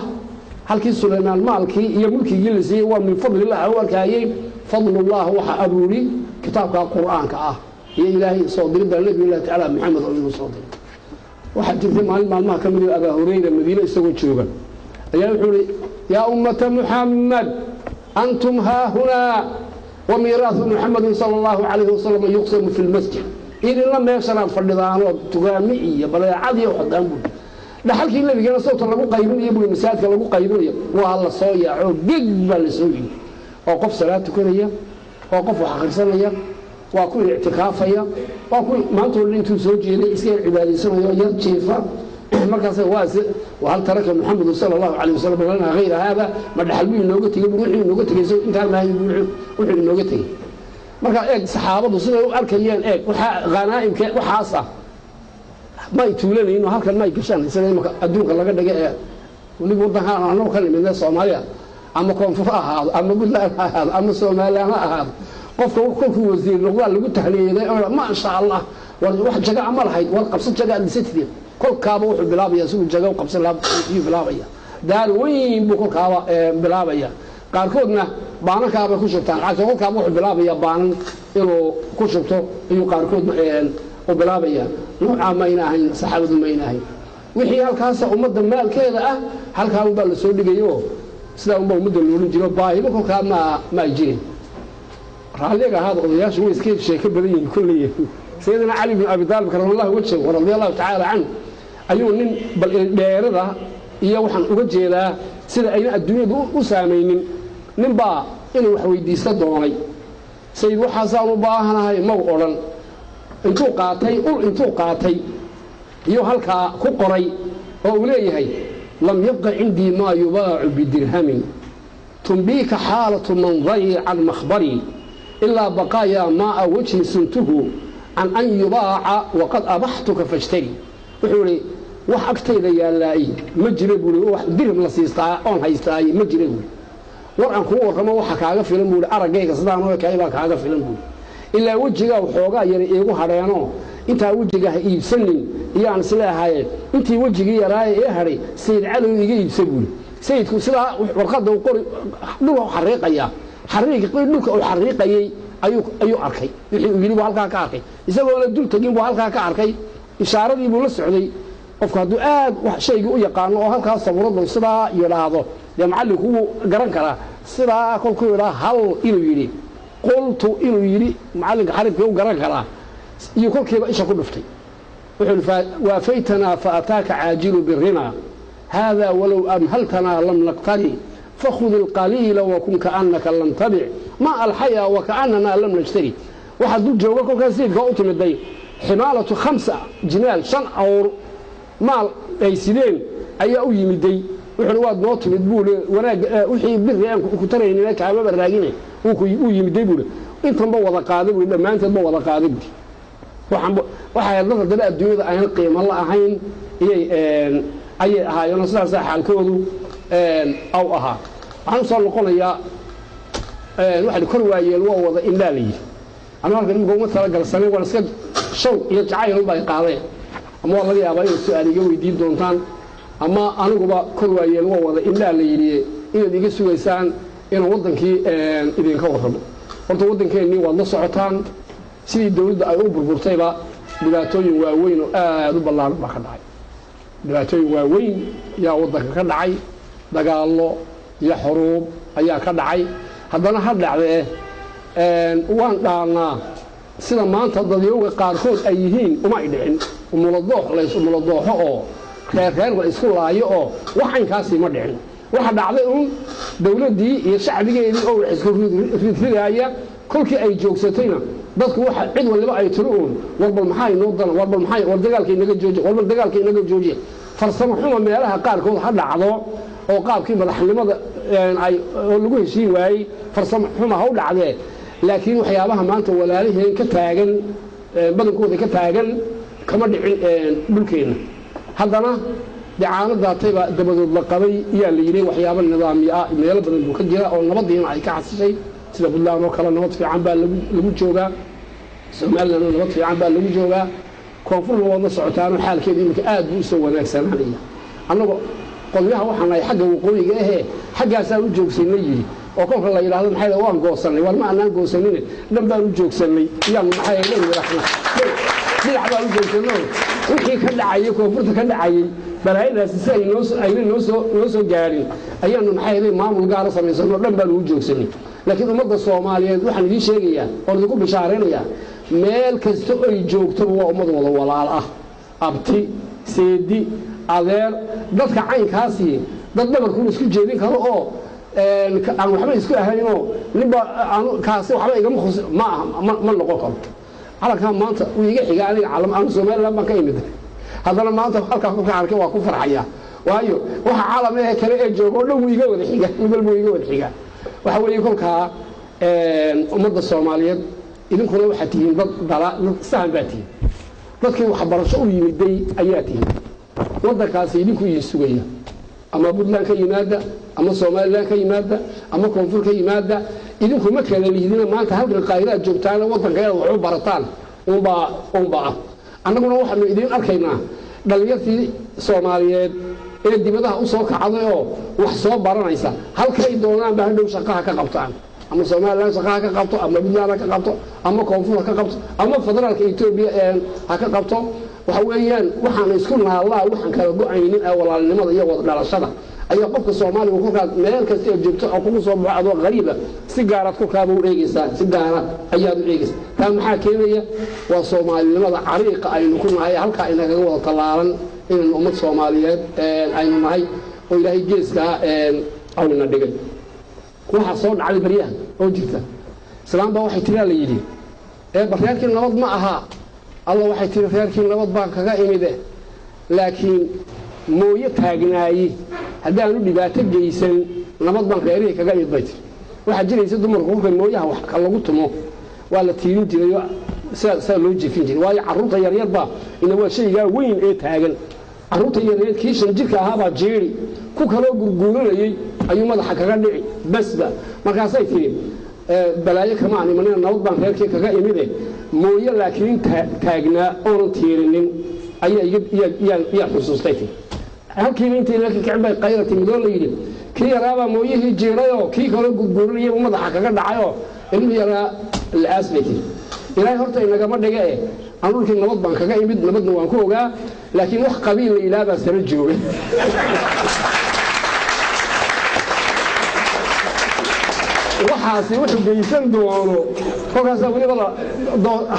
Speaker 5: halkii Sulaymaan maalkii iyo mulkigii la siiyey waa min fadlillah u arkaayey. Fadlullah waxa abuuri kitaabka Qur'aanka ah iyo Ilaahay soo diridda Nabiyullahi tacaala Maxamed oo inuu soo diray. Waxaa jirtay maalin maalmaha ka mid ah Abaa Hurayra Madiine isagoo jooga ayaa wuxuu ihi, yaa ummata Muxamed, antum haahunaa wa miiraahu Muxamedin sala allahu calayhi wasalam yuqsamu fi lmasjid. Idinla meeshanaad fadhidaanoo tugaami iyo badeecad iyo waxdaan buuri, dhaxalkii nebigana sawta lagu qaybinayo buuri, masaajidka lagu qaybinayo. Waa la soo yaaco, geg baa la soo yidhi, oo qof salaad tukanaya, oo qof wax akhrisanaya, waa ku ictikaafaya, waa ku maanta oo dhan intuu soo jeeday iska yar cibaadaysanayo, yar jiifa. Markaas waa hal taraka Maxamedu sala allahu calayh wasalam lana hayra haada? Ma dhaxal buu inooga tegey? Bur wuxuu inooga tegey isagu intaan maahay, wuxuu inooga tegey. Marka eeg saxaabadu siday u arkayeen, eeg waxaa khanaa'imka waxaas ah may tuulanayno, halkan may gashaan sida imaka adduunka laga dhiga ee weliba waddankaan annagu ka nimidne Soomaaliya, ama koonfur ha ahaado, ama Puntland ha ahaado, ama Somaliland ha ahaado. Qofka kolkuu wasiir noqdaa lagu tahliyeeday, oo maasha Allah, war wax jaga ama lahayd, war qabsan jaga aad dhisatid. Kolkaaba wuxuu bilaabaya siduu jaga u qabsan lahaa ayuu bilaabaya, daar weyn buu kolkaaba bilaabaya. Qaarkoodna baanankaabay ku shubtaan lacagta, kolkaaba wuxuu bilaabaya baanan inuu ku shubto ayuu qaarkoodna u bilaabaya. Noocaa mayna ahayn saxaabadu, mayna ahayn. Wixii halkaasa ummadda maalkeeda ah halkaa unbaa la soo dhigayo, sidaa unbaa ummadda loolan jiro, baahiba kolkaa ma ay jirin. Raalliga ahaada, odayaashu way iska sheeko badan yihiin kolley. Sayidina Cali bin Abi Taalib karamallahu wajhahu radia allahu tacaala canhu ayuu nin bal dheerada iyo waxaan uga jeedaa sida ayna adduunyadu u saamaynin. Nin baa inuu wax weydiista doonay. Sayid, waxaasaan u baahanahay maw odhan. Intuu qaatay ul, intuu qaatay iyo halkaa ku qoray oo uu leeyahay, lam yabqa cindii maa yubaacu bidirhamin tumbiika xaalatu mandari can makhbarii ilaa baqaayaa maaa wajhi suntuhu can an yubaaca waqad abaxtuka fashtari. Wuxuu idhi, wax agtayda yaallaayi ma jira buui, wax dirham la siistaa oon haystaayi ma jira buui. War aan kuu warramo waxa kaaga filan buui, araggayga sidaan u ekaay baa kaaga filan buui, ilaa wejigaa waxoogaa yara iigu hadheenoo intaa wejiga ha iibsanin iyaan isleehaye, intii wejigii yaraaye ee hadhay Sayid Calow iga iibsa buuri. Sayidku sidaa warqadda uu qori dhulka u xariiqayaa, xariiqii dhulka uu xariiqayey ayuu arkay. Wixii uu yidhi buu halkaa ka arkay, isagoona dul tegin buu halkaa ka arkay. Ishaaradii buu la socday. Qofku hadduu aad shaygii u yaqaano oo halkaas sabuuraddu sidaa yidhaahdo, dee macallinku wuu garan karaa. Sidaa kolkuu yidhaa hal inuu yidhi, qultu inuu yidhi, macallinka xarifkii u garan karaa. Iyo kolkiiba isha ku dhuftay, wuxuu yidhi: waafaytanaa faataaka caajilu birina hada walow amhaltanaa lam naqtani, fakhud ilqaliila wakun kaannaka lam tabic ma alxayaa wakaannanaa lam nashtari. Waxaa dul jooga kolkaas sayidka u timiday ximaalatu 5 jimaal, 5 awr maal ay sideen ayaa u yimiday. Wuxuuna waad noo timid buule, wanaag wixii biri aan ku taraynina kaamaba raagine uu yimiday buule, intanba wada qaaday buule, dhammaanteedba wada qaaday buule. Waxay dad haddana adduunyada ayna qiimo la ahayn iyay ayay ahaayeenoo sidaasaa xaalkoodu aw ahaa. Waxaan usoo noqonayaa, waxa kor waayeel waa wada indhaa la yidhi. Ama halkan imika uma talagalsanay, waan iska shaw iyo jacayl unbaa qaadeen, ama waa laga yaabaa inaad su-aal iga weydiin doontaan, ama aniguba kor waayeel waa wada indhaa la yidhi inaad iga sugaysaan inaan waddankii idinka warramo. Horta waddankeennii waad la socotaan sidii dawladda ay u burburtayba, dhibaatooyin waaweyn oo aada u ballaaran baa ka dhacay. Dhibaatooyin waaweyn ayaa waddanka ka dhacay, dagaallo iyo xuruub ayaa ka dhacay. Haddana ha dhacdee, waan dhaanaa sida maanta dadyowga qaarkood ay yihiin uma ay dhicin. Umuladoox lays umuladooxo oo reer reer la isku laayo oo wax caynkaasi ma dhicin. Waxa dhacday uun dawladdii iyo shacbigeedii oo wax isku ridridaaya. Kolkii ay joogsatayna dadku waxa cid waliba ay tiri uun: warbal maxaa inoo dana, warbal maxaa, war dagaalka inaga joojiya, warbal dagaalka inaga joojiya. Farsamo xuma meelaha qaarkood ha dhacdo oo qaabkii madaxnimada ay oo lagu heshiin waayey, farsamo xuma ha u dhacdee, laakiin waxyaabaha maanta walaaliheen ka taagan, badankooda ka taagan, kama dhicin dhulkeenna. Haddana dee caano daatayba dabadood la qabay yaa la yidhi. Waxyaabo nidaami ah meelo badan buu ka jira oo nabadiina ay ka xasishay, sida Puntland oo kale nabad fiican baa lagu joogaa, Somalilandna nabad fiican baa lagu joogaa, koonfurna waad la socotaanoo xaalkeedu iminka aad buu usoo wanaagsanaanaya. Annagoo qolyaha waxaan nahay xagga waqooyiga ahee xaggaasaan u joogsanay yidhi, oo kolka la yidhahdo maxay waan goosanay, war ma anaan goosanine, dhan baan u joogsanay iyaanu maxay dhan yidhaahno, dhinac baan u joogsanay. Wixii ka dhacayay koonfurta ka dhacayay balaayadaasi si ay ayna noo soo gaarin ayaanu maxay maamul gaara samaysanoo dhan baan ugu joogsanay. Laakiin ummadda Soomaaliyeed waxaan idiin sheegayaa oon idinku bishaaraynayaa, meel kasta oy joogtoba waa ummad wada walaal ah, abti, seedi, adeer. Dadka caynkaasi dad dhabarkuun isku jeedin karo oo aan waxba isku ahaynoo ninba kaasi waxba igama khus ma aha, ma noqon karo. Calankaa maanta wuu iga xiga aniga calam, anu Somaliland baan ka imid, haddana maanta halkaa kolka arkay waa ku farxaya, waayo waxa calam ee kale ee jooga oo dhan wuu iga wada xiga, mid walba wuu iga wada xiga. Waxa weeye kolkaa ummadda Soomaaliyeed, idinkuna waxaad tihiin dad dala dad sahan baa tihiin, dadkii waxbarasho u yimiday ayaa tihiin. Waddankaasi idinku idin sugaya, ama Puntland ka yimaada, ama Somaliland ka yimaada, ama koonfur ka yimaada, idinku ma kala liidina. Maanta halkan Qaahiraad joogtaana waddanka inaad wax u barataan unbaa ah. Annaguna waxaanu idiin arkaynaa dhallinyartii Soomaaliyeed ee dibadaha u soo kacday oo wax soo baranaysa, halkay doonaanba hadhow shaqaha ka qabtaan, ama Somaliland shaqaha ka qabto, ama Puntland ha ka qabto, ama koonfur ha ka qabto, ama federaalka Etoobiya ha ka qabto. Waxa weeyaan waxaan isku naallaa, waxaan kala go-aynin ee walaalnimada iyo wada dhalashada ayaa qofka Soomaaliga kolkaad meel kasta oo joogto oo kugu soo baxo adoo qariiba si gaaraad kolkaaba u eegaysaa, si gaara ayaad u eegaysaa. Taa maxaa keenaya? Waa soomaalinimada cariiqa aynu ku nahay, halkaa inagaga wada tallaalan inaynu ummad Soomaaliyeed aynu nahay oo Ilaahay geeskaa awna dhigay. Waxaa soo dhacday baryaha oo jirta, islaam baa waxay tiraa la yidhi: eeba reerkii nabad ma aha. Alla, waxay tiri, reerkii nabad baan kaga imide, laakiin mooyo taagnaayi haddaanu dhibaato geysan nabad baan reerihii kaga imid, bay tiri. Waxaa jiraysa dumarku kolka mooyaha wax ka lagu tumo waa la tiirin jirayoo sidaa loo jefin jiray, waayo carruurta yaryarbaa ina waa shaygaa weyn ee taagan. Carruurta yaryar kii 5 jirka ahaabaa jeeri ku kaloo gurguuranayey ayuu madaxa kaga dhici basba. Markaasay tiri: balaayo kama aan imanina, nabad baan reerkii kaga imide, mooyo laakiin taagnaa oonan tiirinin ayaa yaa xusuustay, tiri. Halkiiba intay la kicin bay qayla timid oo la yidhi kii yaraabaa mooyihii jiirayoo kii kaloo gurguuranayay buu madaxa kaga dhacayoo ilmihii yaraa la-aas, bay tiri. Ilaahay horta inagama dhiga eh, aan dhulkii nabad baan kaga imid, nabadna waan ku ogaa, laakiin wax qabiil la ilaa baa sara joogay. Waxaasi wuxuu geysan doono kolkaasaa weliba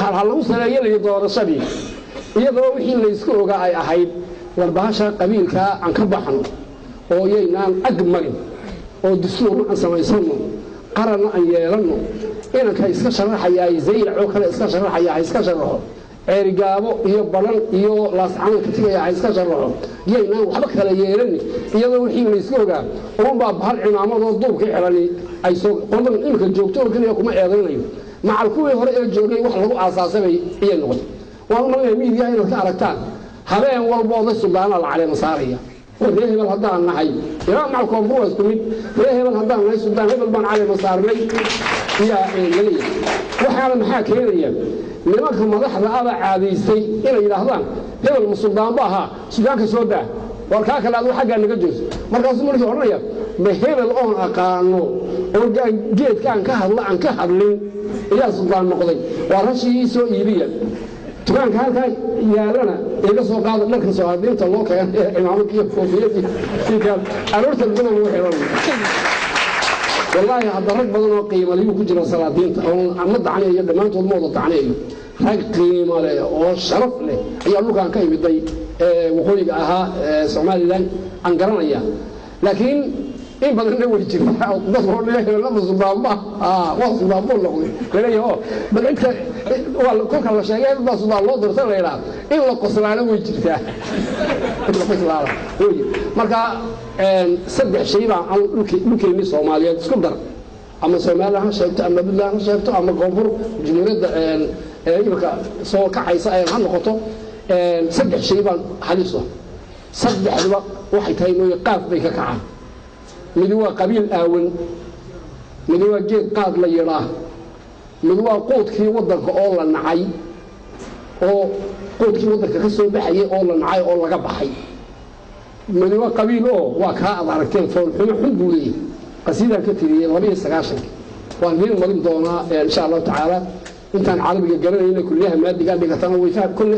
Speaker 5: ha lagu saleeyo layi doorashadii, iyadoo wixii laysku ogaa ay ahayd war bahasha qabiilkaa aan ka baxno oo yaynaan ag marin oo dastuurna aan samaysanno, qaranna aan yeelanno. Inanka iska sharaxayaa zaylac oo kale iska sharaxaya ha iska sharaxo, ceerigaabo iyo balan iyo laascaanood ka tegaya ha iska sharaxo, yaynaan waxba kala yeelani. Iyadoo wixii laysku ogaa uunbaa bahal cimaamadoo duubka xidhani ay soo qoladan iminka joogto oo keliya kuma eedaynayo, macal kuwii hore ee joogay wax lagu aasaasay bay iyay noqotay. Waan u malinaya miidiyaha inaad ka aragtaan habeen walba oday suldaanaa la caleema saaraya oo ree hebel haddaan nahay, ilaa macal koonfur waa isku mid, ree hebel haddaan nahay suldaan hebel baan caleema saarnay iyaa laleeyahay. Waxaana maxaa keenaya? Nimanka madaxda aba caadaystay inay yidhaahdaan hebel ma suldaan ba ahaa, suldaanka soo daa, war kaa kale aduu xaggaa naga joogso. Markaasuu markii odhanaya ma hebel oon aqaano oo geedka aan ka hadla aan ka hadlin ayaa suldaan noqday, waa rashigii soo iibiya, dukaanka halkaa yaalana iga soo qaada dharka soo-aadiinta loo keenay ee cimaamad iyo koofiyad iyo aroorta badan lagu xiran. Wallaahi hadda rag badan oo qiimo leh ku jira salaadiinta oo ma dacnayo, dhammaantood ma wada dacnayo, rag qiimo leh oo sharaf leh ayaa dhulkan ka imiday ee waqooyiga ahaa ee Somaliland aan garanaya, laakiin in badanna way jirtaa dad hore lama suldaanba waa suldaan buu noqday laleeyahay oo bal cidka waa kolka la sheegay baa suldaan loo doortay la yidhaha, in la qoslaana way jirtaa, in la qoslaana way. Marka saddex shay baa aan dhulkeennii Soomaaliyeed isku dar, ama Soomaaliya ha sheegto ama Puntland ha sheegto ama koonfur jumhuuriyadda imika soo kacaysa ha noqoto, saddex shay baan halis ah. Saddexduba waxay tahay mooye qaaf bay ka kacaan. Mid waa qabiil aawan, mid waa geed qaad la yidhaa, mid waa quudkii waddanka oo la nacay, oo quudkii waddanka ka soo baxayay oo la nacay oo laga baxay. Mid waa qabiil oo waa kaa aad aragteen foolxumo xun buu leeyahay. Qasiidaan ka tiriyey 92-kii, waan idiin marin doonaa insha Allahu tacaala. Intaan carabiga garanayna kulliyaha maadigaa dhigatana way fahm, kulli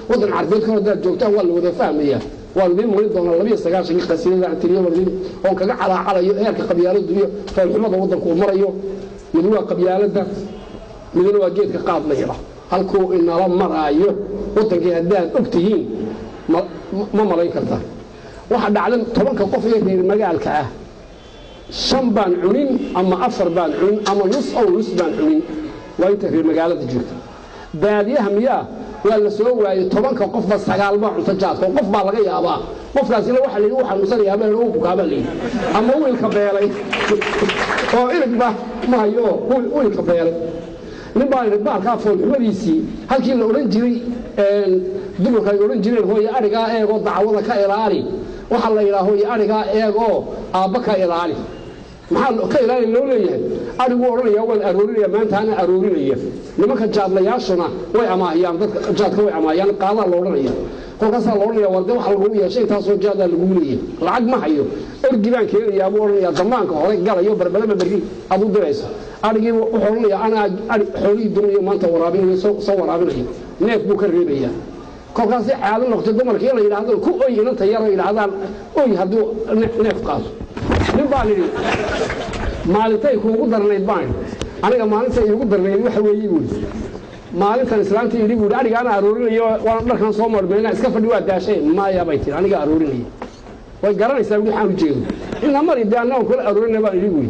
Speaker 5: waddan carbeed kor haddaad joogtaan waa la wada fahmayaa. Waan idiin marin doonaa 92-kii qasiidada aan tiriyey, waan idiin oon kaga calaacalayo heerka qabyaaladdu iyo foolxumada waddanku uu marayo. Mid waa qabyaaladda, midna waa geedka qaad la yidhaa. Halkuu inala maraayo waddankii haddaad og tihiin ma malayn kartaa. Waxa dhacdan 10-ka qof ee reer magaalka ah 5 baan cunin ama 4 baan cunin ama nus ow nus baan cunin, waa inta reer magaalada joogta. Baadiyaha miyaa waa la soo waayey 10-ka qofba 9 baa cunto jaadka, oo qof baa laga yaabaa qofkaasina waxa la yidhi uu xanuunsanayaa baa uu bukaa baa la yidhi ama wiilka beelay oo iligba ma hayo oo wiilka beelay. Nin baa yidhi baalkaa foolxumadiisii halkii la odhan jiray dumarka ay odhan jireen hooye adhigaa eegoo dacwada ka ilaali, waxaa la yidhaha hooye adhigaa eegoo aabba ka ilaali. Maxaa ka ilaali loo leeyahay? Adhiguu odhanaya waan aroorinaya maanta, ana aroorinaya. Nimanka jaadlayaashuna way amaahiyaan dadka jaadka, way amaahiyaan, qaadaa la odhanaya. Kolkaasaa la odhanaya war dee waxa lagugu yeeshay intaasoo jaadaa lagugu leeyahay, lacag ma hayo, orgi baan keenayaa buu odhanayaa, damaanka hore galayo barbalaba berri aad u dirayso. Adhigii wuxuu odhanayaa anaa adhi xoolihii dumayo maanta waraabinayo, soo waraabinayo, neef buu ka reebayaa. Kolkaasi caado noqotay dumarkii inay yidhaahdaan ku oy inanta yar oo yidhaahdaan oy hadduu neef qaato. Nin baan idhi maalintay kuugu darnayd baan idhi aniga, maalinta iigu darnayd waxa weeye buuri maalintan islaanta idhi buuri adhigaana aroorinayo waan dharkan soo marmayna iska fadhi waa daashay, maya bay tiri aniga aroorinaya, way garanaysaa wixii aan u jeedo ina mari dee annagan kula aroorinaya baan idhi buuri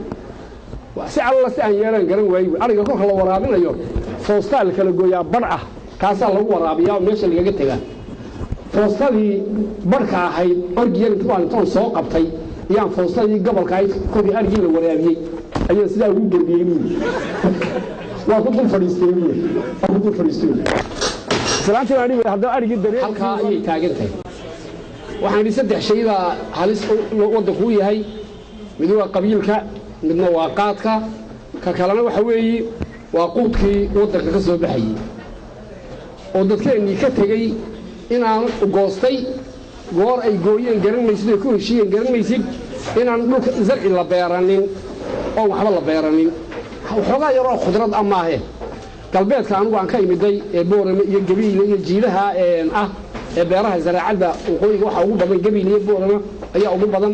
Speaker 5: si alla si aan yeelan garan waayey buuri. Adhiga kolka la waraabinayo foostaa la kala gooyaa badh ah, kaasaa lagu waraabiyaa oo meesha lagaga tegaa. Foostadii barhka ahayd orgiyan baan intoon soo qabtay ayaan foostadii gobolka ahayd kolkii arigii la waraabiyey ayaan sidaa ugu gembiyey buuri, waa ku dul fadhiistay buuri, waa ku dul fadhiistay buuri. Islaantii baan idhi haddaba arigii dareen halkaa ayay taagan tahay. Waxaan idhi saddex shay baa halis waddanku u yahay, mid waa qabiilka, midna waa qaadka, ka kalena waxa weeye waa quudkii waddanka ka soo baxayey oo dadkeennii ka tegey inaan goostay goor ay gooyeen garan maysid oo ku heshiiyeen garan maysid, inaan dhulka zarci la beeranin oo waxba la beeranin, waxoogaa yaroo khudrad ah maahe. Galbeedka anigu aan ka imiday ee Boorame iyo Gabiile iyo jiilaha ah ee beeraha zaraacadda waqooyiga waxaa ugu badan Gabiile iyo Boorame ayaa ugu badan.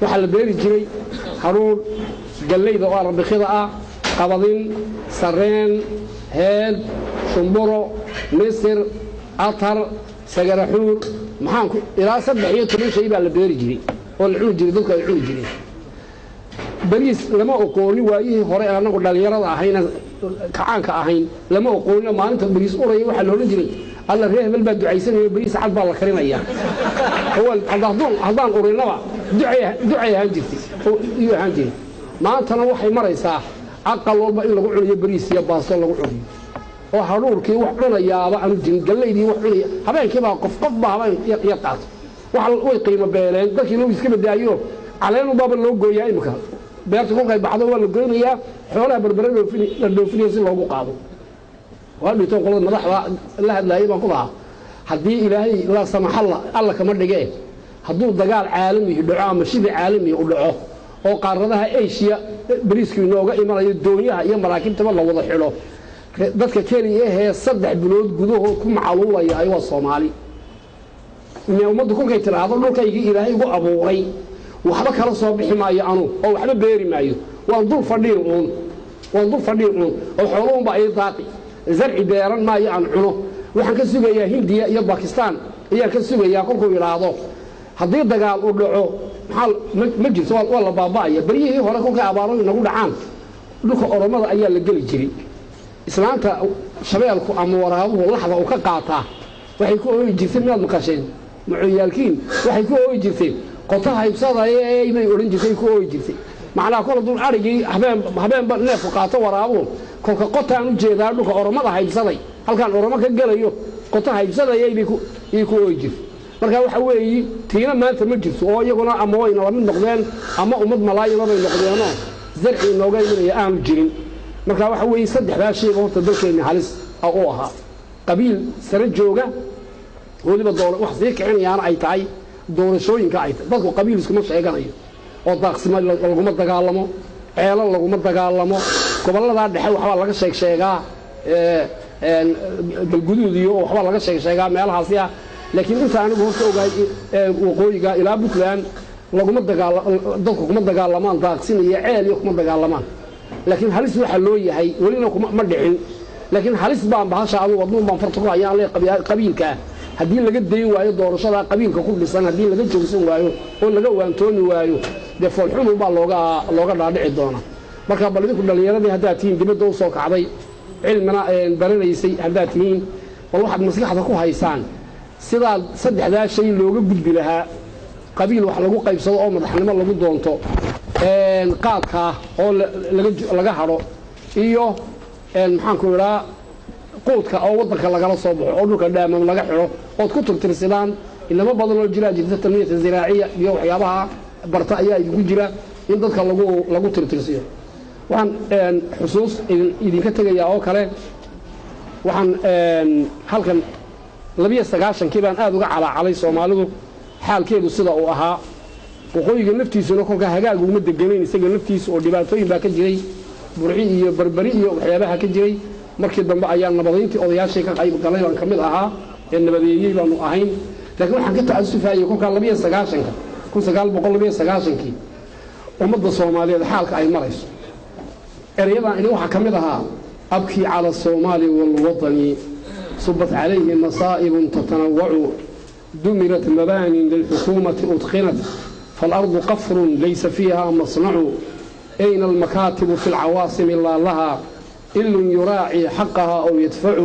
Speaker 5: Waxaa la beeri jiray haruur, galleyda oo arabikida ah, qabadin, sareen, heed, shumburo, misir, atar, sagaraxuur, maxaan ku ilaa 13 shay baa la beeri jiray oo la cuni jiray, dadku ay cuni jireen. Bariis lama oqooni waayihii hore ee anagu dhallinyarada ahayna kacaanka ahayn lama oqooni. Maalinta bariis uraya waxaa la odhan jiray, alla reer hebel baa ducaysanaya, bariis cad baa la karinayaa. Haddaan urinaba ducay ducay ahaan jirtay iyuu ahaan jiray. Maantana waxay maraysaa aqal walba in lagu cunayo bariis iyo baasto lagu cunayo, oo hadhuurkii wax cunayaaba aanu jirin, gallaydii wax cunaya habeenkii baa qof qof baa habeen yar qaato. Waxa way qiimo beeleen dadkii loo iska badaayo, caleen baaba loo gooyaa imika. Beerta kolkay baxdo waa la goynayaa, xoolaha Berbere la dhoofinaya si loogu qaado. Waa dhitoon qolada madaxda la hadlaayay baan ku lahaa, haddii Ilaahay laa samaxalla alla kama dhigee, hadduu dagaal caalamihi dhaco ama shidi caalamihi u dhaco oo qaaradaha Asia bariisku inooga imanayo, doonyaha iyo maraakiibtaba la wada xidho, dadka keliya ahee 3 bilood gudahood ku macaluulaya ay waa Soomaali. Ummaddu kolkay tidhaahdo dhulkaygii Ilaahay igu abuuray waxba kala soo bixi maayo anu oo waxba beeri maayo, waan dul fadhiin uun, waan dul fadhiin uun oo xooluhunbaa ii daaqi, zarci beeran maayo aan cuno, waxaan ka sugayaa Hindiya iyo Bakistan ayaan ka sugayaa, kolkuu yidhaahdo haddii dagaal u dhaco maxaa ma jirto, waa la baaba'aya. Beryihii hore kolkay abaaro inagu dhacaan dhulka Oromada ayaa la geli jiray. Islaanta shabeelku ama waraabuhu laxda uu ka qaataa waxay ku ooyi jirtay, miyaad maqasheen macoyaalkiin? Waxay ku ooyi jirtay qota haybsadayey bay odhan jirtay, ku ooyi jirtay. Macnaha kol hadduu arigii habeen habeenba neefku qaato waraabuhu, kolka qotaan u jeedaa dhulka Oromada haybsaday, halkaan Oromo ka gelayo qota haybsadayay bay ku ooyi jirtay. Marka waxa weeyi tiina maanta ma jirto oo iyaguna ama wayna la mid noqdeen ama ummad malaayima bay noqdeenoo zarci inooga imanaya aanu jirin. Marka waxa weeye saddexdaa shayba horta dalkeenni halis u ahaa: qabiil sare jooga, weliba wax sii kicinayaana ay tahay doorashooyinka ay tahay. Dadku qabiil iskuma sheeganayo oo daaqsimo laguma dagaalamo, ceelo laguma dagaalamo. Gobolladaa dhexe waxbaa laga sheeg sheegaa, Galguduud iyo waxbaa laga sheeg sheegaa meelahaasi ah, laakiin inta anigu horta ogahay waqooyiga ilaa Puntland laguma dagaala, dadku kuma dagaalamaan daaqsin iyo ceel iyo kuma dagaalamaan. Laakiin halis waxaa loo yahay welina ma dhicin, laakiin halis baan bahasha adu wadnuun baan farta ku hayaan le qabiilkaa haddii laga dayn waayo doorashada qabiilka ku dhisan, haddii laga joogsan waayo oo laga waantoomi waayo, dee foolxumun baa looga dhaadhici doona. Marka bal idinku dhallinyaradii haddaad tihiin dibadda u soo kacday, cilmina baranaysay haddaad tihiin, bal waxaad maskaxda ku haysaan sidaa saddexdaa shay looga gudbi lahaa: qabiil wax lagu qaybsado oo madaxnimo lagu doonto, qaadkaa oo laga hadho, iyo maxaanku idhaa quudka oo waddanka lagala soo baxo oo dhulka dhaamam laga xidho ood ku tirtirsidaan. Inamo badan oo jiraa jirta tanmiyata ziraaciya iyo waxyaabaha barta ayaa idinku jira in dadka lagu tirtirsiyo. Waxaan xusuus idinka tegayaa oo kale, waxaan halkan 92-kii baan aad uga calaacalay Soomaalidu xaalkeedu sida uu ahaa. Waqooyiga naftiisuna kolkaa hagaag uguma deganayn isaga naftiisa oo dhibaatooyin baa ka jiray, Burci iyo Berberi iyo waxyaabaha ka jiray. Markii dambe ayaa nabadayntii odayaashii ka qayb galay baan ka mid ahaa ee nabadeeyey baanu ahayn. Laakiin waxaan ka tacasufayey kolkaa 92-ka, 1992-kii, ummadda Soomaaliyeed xaalka ay marayso. Erayadan idin waxaa ka mid ahaa: أبكي على الصومال والوطن، صبت عليه مصائب تتنوع، دمرت مبان للحكومة أتقنت، فالأرض قفر ليس فيها مصنع، أين المكاتب في العواصم لا لها إل يراعي حقها أو يدفع،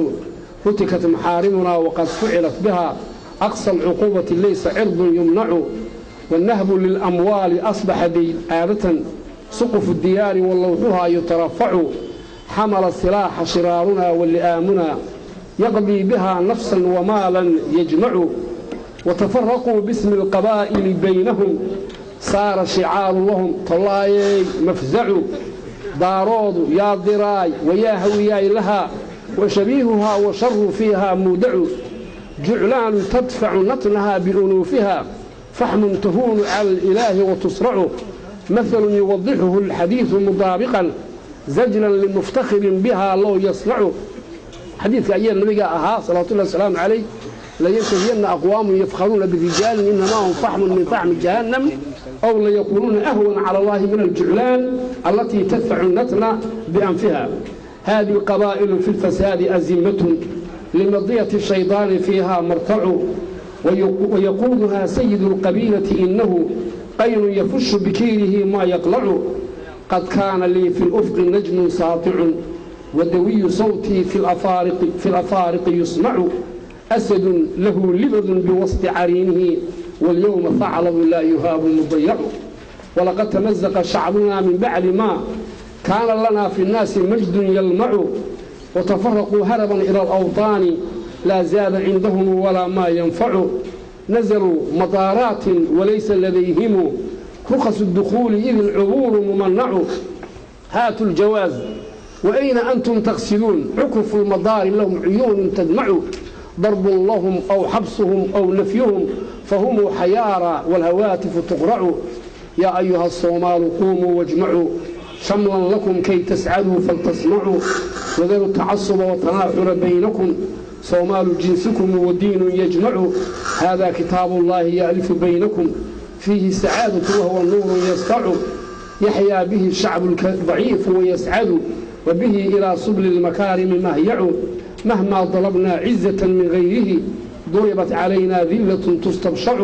Speaker 5: هتكت محارمنا وقد فعلت بها أقصى العقوبة ليس عرض يمنع، والنهب للأموال أصبح ذي عادة، سقف الديار واللوحها يترفع، حمل السلاح شرارنا ولئامنا يقضي بها نفسا ومالا يجمع، وتفرقوا باسم القبائل بينهم صار شعار لهم طلاي مفزع، دارود يا ضراي ويا هوياي لها وشبيهها وشر فيها مودع، جعلان تدفع نتنها بأنوفها، فحم تهون على الإله وتصرع، مثل يوضحه الحديث مطابقا زجلا لمفتخر بها لو يصنع. Xadiidka ayaa nabiga ahaa salawaatullahi wasalaamu calayh: لينتهين أقوام يفخرون برجال إنما هم فحم من فحم جهنم، أو ليكونون أهون على الله من الجعلان التي تدفع النتن بأنفها. هذه القبائل في الفساد أزمة، لمضية الشيطان فيها مرتع، ويقودها سيد القبيلة إنه قين يفش بكيره ما يقلع. قد كان لي في الأفق نجم ساطع، ودوي صوتي في الأفارق يسمع. أسد له لبد بوسط عرينه، واليوم ثعلب لا يهاب مضيع. ولقد تمزق شعبنا من بعد ما كان لنا في الناس مجد يلمع، وتفرقوا هربا إلى الأوطان، لا زاد عندهم ولا ما ينفع. نزلوا مطارات وليس لديهم رخص الدخول، إذ العبور ممنع. هاتوا الجواز وأين أنتم تغسلون؟ عكف المضار لهم عيون تدمع. ضرب لهم أو حبسهم أو نفيهم، فهم حيارى والهواتف تقرع. يا أيها الصومال قوموا واجمعوا شملا لكم كي تسعدوا فلتصنعوا، وذروا التعصب والتناحر بينكم، صومال جنسكم ودين يجمع. هذا كتاب الله يألف بينكم، فيه السعادة وهو النور يسطع. يحيا به الشعب الضعيف ويسعد، وبه إلى سبل المكارم مهيع. مهما طلبنا عزة من غيره، ضربت علينا ذلة تستبشع.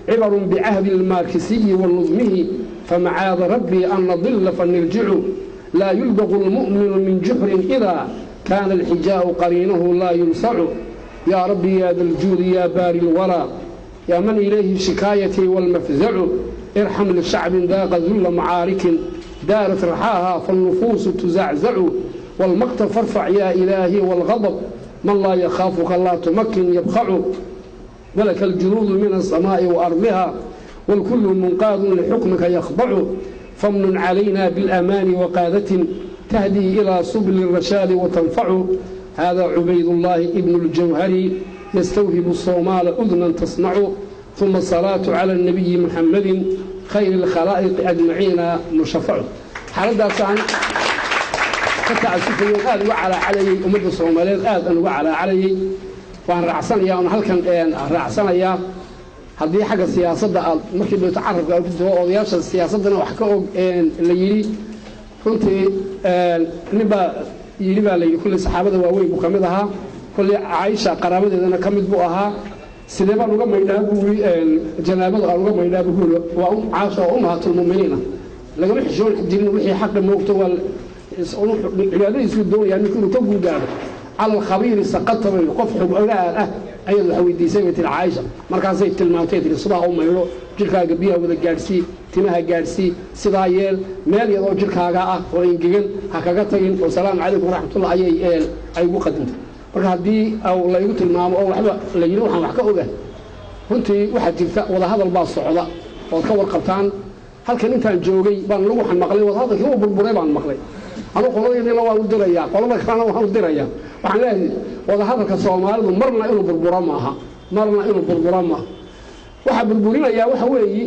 Speaker 5: عبر بعهد الماركسي ونظمه، فمعاذ ربي أن نضل فنرجع. لا يلدغ المؤمن من جحر إذا كان الحجاء قرينه لا يلسع. يا ربي يا ذا الجود يا باري الورى، يا من إليه شكايتي والمفزع، ارحم لشعب ذاق ذل معارك دارت رحاها فالنفوس تزعزع. والمقت فارفع يا إلهي والغضب، من لا يخافك لا تمكن يبخع. ولك الجنود من السماء وأرضها، والكل منقاد لحكمك يخضع. فامنن علينا بالأمان وقادة تهدي إلى سبل الرشاد وتنفع. هذا عبيد الله ابن الجوهري يستوهب الصومال أذنا تصنع. ثم الصلاة على النبي محمد خير الخلائق أجمعين مشفع. Xaaladaasaan ka tacasufayo, aad uga calaacalayay ummadda Soomaaliyeed, aad aan uga calaacalayay. Waan raacsanayaa oon halkan raacsanayaa, haddii xagga siyaasadda aad markii dhowto carabka aad ku jiro, odayaasha siyaasaddana wax ka og la yidhi. Runtii nin baa yidhi, baa la yidhi, kulley saxaabada waaweyn buu ka mid ahaa, kolley Caaisha qaraabadeedana ka mid buu ahaa: "Sidee baan uga maydhaa?" buu yidhi. "Janaabada aan uga maydhaa," buu yidhi. Waa Caasha oo ummahaatulmuminiina. Lagama xishoon jirin wixii xaqi moogto. Waa cibaadadiisuu doonayaa ninku inuu ka guugaadho. "على الخبير سقطت" bay, qof xog ogaal ah ayaad wax weydiisay, bay tiri Caaisha. Markaasay tilmaantay, tiri: "Sidaa u maydho, jirkaaga biyaha wada gaadhsii, timaha gaadhsii, sidaa yeel, meel yadoo jirkaaga ah oo engegan ha kaga tagin." Oo salaamu calaykum waraxmatullah ayay ay ugu qadimtay. Marka haddii la igu tilmaamo oo waxba la yidhi waxaan wax ka oga, runtii waxaa jirta wadahadal baa socda ood ka warqabtaan. Halkan intaan joogay baan lagu waxaan maqlay wadahadalkii uu burburay baan maqlay. Anu qoladaydina waan u dirayaa, qolada kalena waan u dirayaa. Waxaan leeyahay, wadahadalka Soomaalidu marna inuu burburo maaha, marna inuu burburo maaha. Waxaa burburinayaa waxa weeye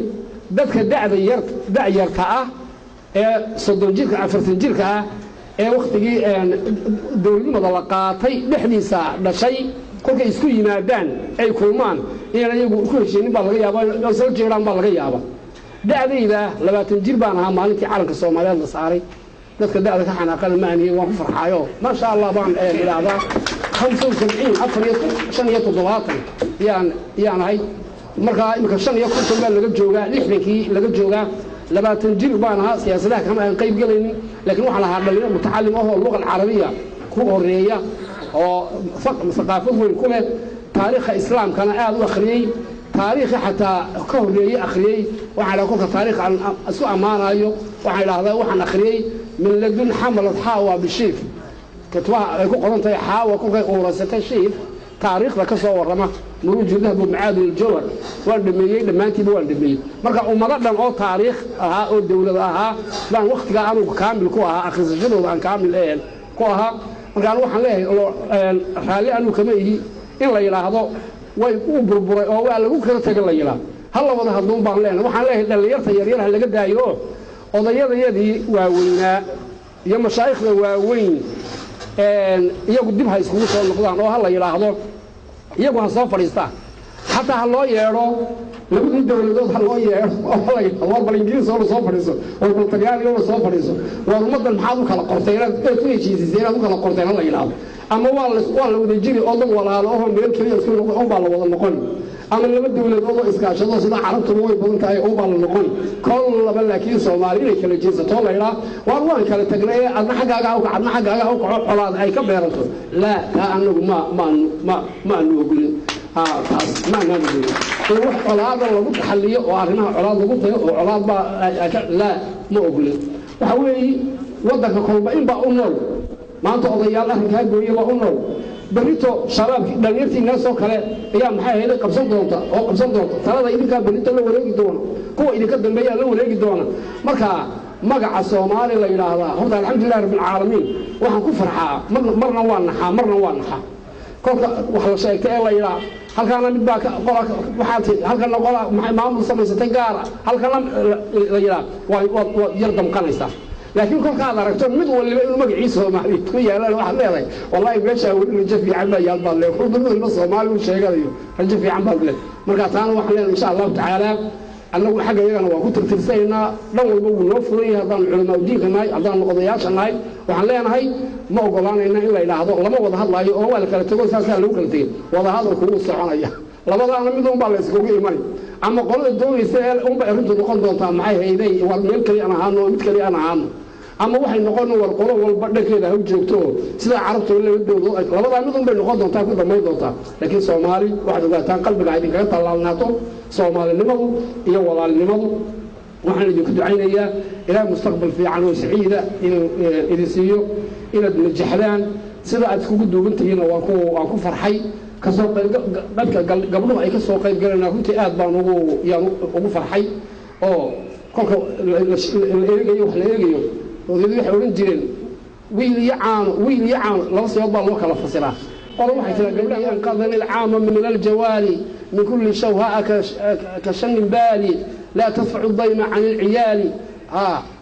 Speaker 5: dadka da'da yar, da'yarta ah ee 30 jirka, 40 jirka ah, ee wakhtigii dowladnimada la qaatay dhexdiisa dhashay. Kolkay isku yimaadaan ay kulmaan, inaan iyagu ku hesheenin baa laga yaaba, isla jeedaan baa laga yaaba. Da'dayda 20 jir baan ahaa maalintii calanka Soomaaliyeed la saaray. Dadka da'da ka xanaaqana ma anihi, waan ku farxaayo, maasha Allah baan idhaahdaa. 75, 74 yaan ahay. Markaa imika 55 baa laga joogaa, 60kii laga joogaa. 20 jir baan ahaa. Siyaasadaha kama aan qayb gelaynin, laakiin waxaan ahaa dhalinyaro mutacalim ahoo luqa alcarabiya ku horeeya oo thaqaafad weyn ku leh, taariikha islaamkana aad u akhriyey, taariikhi xataa ka horreeyey akhriyey. Waxaan idhaha, kolka taariikh aan isku ammaanayo, waxaan idhahdaa waxaan akhriyey من لدن حملت حواء بشيث, kutbaha ay ku qoran tahay Xaawa kolkay uurasatay Shiif, taariikhda ka soo warrama, muruuju dahbu macaadin aljawhar, waan dhameeyey dhammaantiiba, waan dhameeyey. Marka ummado dhan oo taariikh ahaa oo dowlad ahaa baan wakhtigaa anugu kaamil ku ahaa, akhrisashadooda aan kaamil ku ahaa. Marka anu waxaan leeyahay, raalli anugu kama ihi in la yidhaahdo way u burburay oo waa lagu kala taga la yidhaah. Ha la wada hadluun baan leenahay. Waxaan leeyahay, dhallinyarta yaryar ha laga daayo oo odayadayadii waaweynaa iyo mashaayikhda waaweyn. Iyagu dib ha iskugu soo noqdaan oo ha la yidhaahdo iyagu ha soo fadhiistaan, xataa ha loo yeedho labadii dowladood, ha loo yeedho oo ha la yidhahdo war bal Ingiriis oo la soo fadhiiso, war bal Talyaani oo la soo fadhiiso, war ummaddan maxaad u kala qortay inaad eed ku heshiisisay inaad u kala qorteen, ha la yidhaahdo. Ama waa la wada jiri oo dad walaalo oo meel keliya isku noqdo un baa la wada noqon, ama laba dowladood oo iskaashado sida Carabtuba way badan tahay un baa la noqon kol laba. Laakiin Soomaali inay kala jeesato la yidhaa waar waan kala tagnay ee adna xaggaaga ha u kaco, adna xaggaaga ha u kaco, colaad ay ka beeranto, laa, taa anagu ma maanu ma maanu ogolin. Taas maanaan ogolin in wax colaada lagu taxalliyo oo arrimaha colaad lagu tago oo colaad baa laa, ma ogolin. Waxa weeye waddanka kolba in baa u nool. Maanta odayaal arrinkaa gooye baa u nool, berrito shabaabki dhalinyartiinaasoo kale ayaa maxay ahayd qabsan doonta oo qabsan doonta talada. Idinkaa berrito la wareegi doona, kuwa idinka dambeeyaa la wareegi doona. Marka magaca Soomaali la yidhaahdaa horta, alxamdulilahi rabbilcaalamiin, waxaan ku farxaa marna waa naxaa, marna waa naxaa kolka wax la sheegtay ee la yidhaa halkaana mid baa qola waxaa tii halkana qola maxay maamul samaysatay gaara, halkana la yidhaa waad yar damqanaysaa. Laakiin kolkaad aragto mid waliba inuu magaciisa Soomaaliyeed ku yaalaan, waxaad leedahay wallahi meeshaa weli rajo fiican baa yaal baad leedahay. Kolka mid waliba Soomaali uu sheeganayo, rajo fiican baad leedahay. Marka taana waxaan leenahay, insha Allahu tacaala, annagu xagga iyagana waan ku tirtirsanaynaa, dhan walba wuu noo furan yahay. Haddaanu culamaa udiinka nahay, haddaanu odayaasha nahay, waxaan leenahay ma ogolaanayna in la yidhaahdo lama wada hadlaayo oo waa la kala tego, saasaa lagu kala tegey. Wada hadalku wuu soconaya, labadaana mid unbaa la iskugu imani, ama qolada doonaysa ee unbay arrintu noqon doontaa maxay hayday war meel keliya aan ahaano oo mid keliya aan ahaano, ama waxay noqon war qolo walba dhankeeda ha u joogto sida Carabtu laba dowladood. Labadaa mid unbay noqon doontaa, ku dhammayn doontaa. Laakiin Soomaali waxaad ogaataan qalbiga ha idinkaga tallaalnaato Soomaalinimadu iyo walaalnimadu. Waxaan idinku ducaynayaa Ilaah mustaqbal fiican oo saciida inuu idin siiyo, inaad najaxdaan. Sida aad iskugu duuban tihiinna waan ku farxay. Kasoo qayb dadka gabdhuhu ay ka soo qayb galayna runtii aad baan ugu yaan ugu farxay. Oo kolka la eegayo wax la eegayo, odayadu waxay odhan jireen wiil iyo caano, wiil iyo caano laba siyood baa loo kala fasiraa. Qolo waxay tiraa gabdhaha anqadani alcaama min aljawaali min kulli shawhaa ka shanin baali laa tadfacu dayma can alciyaali.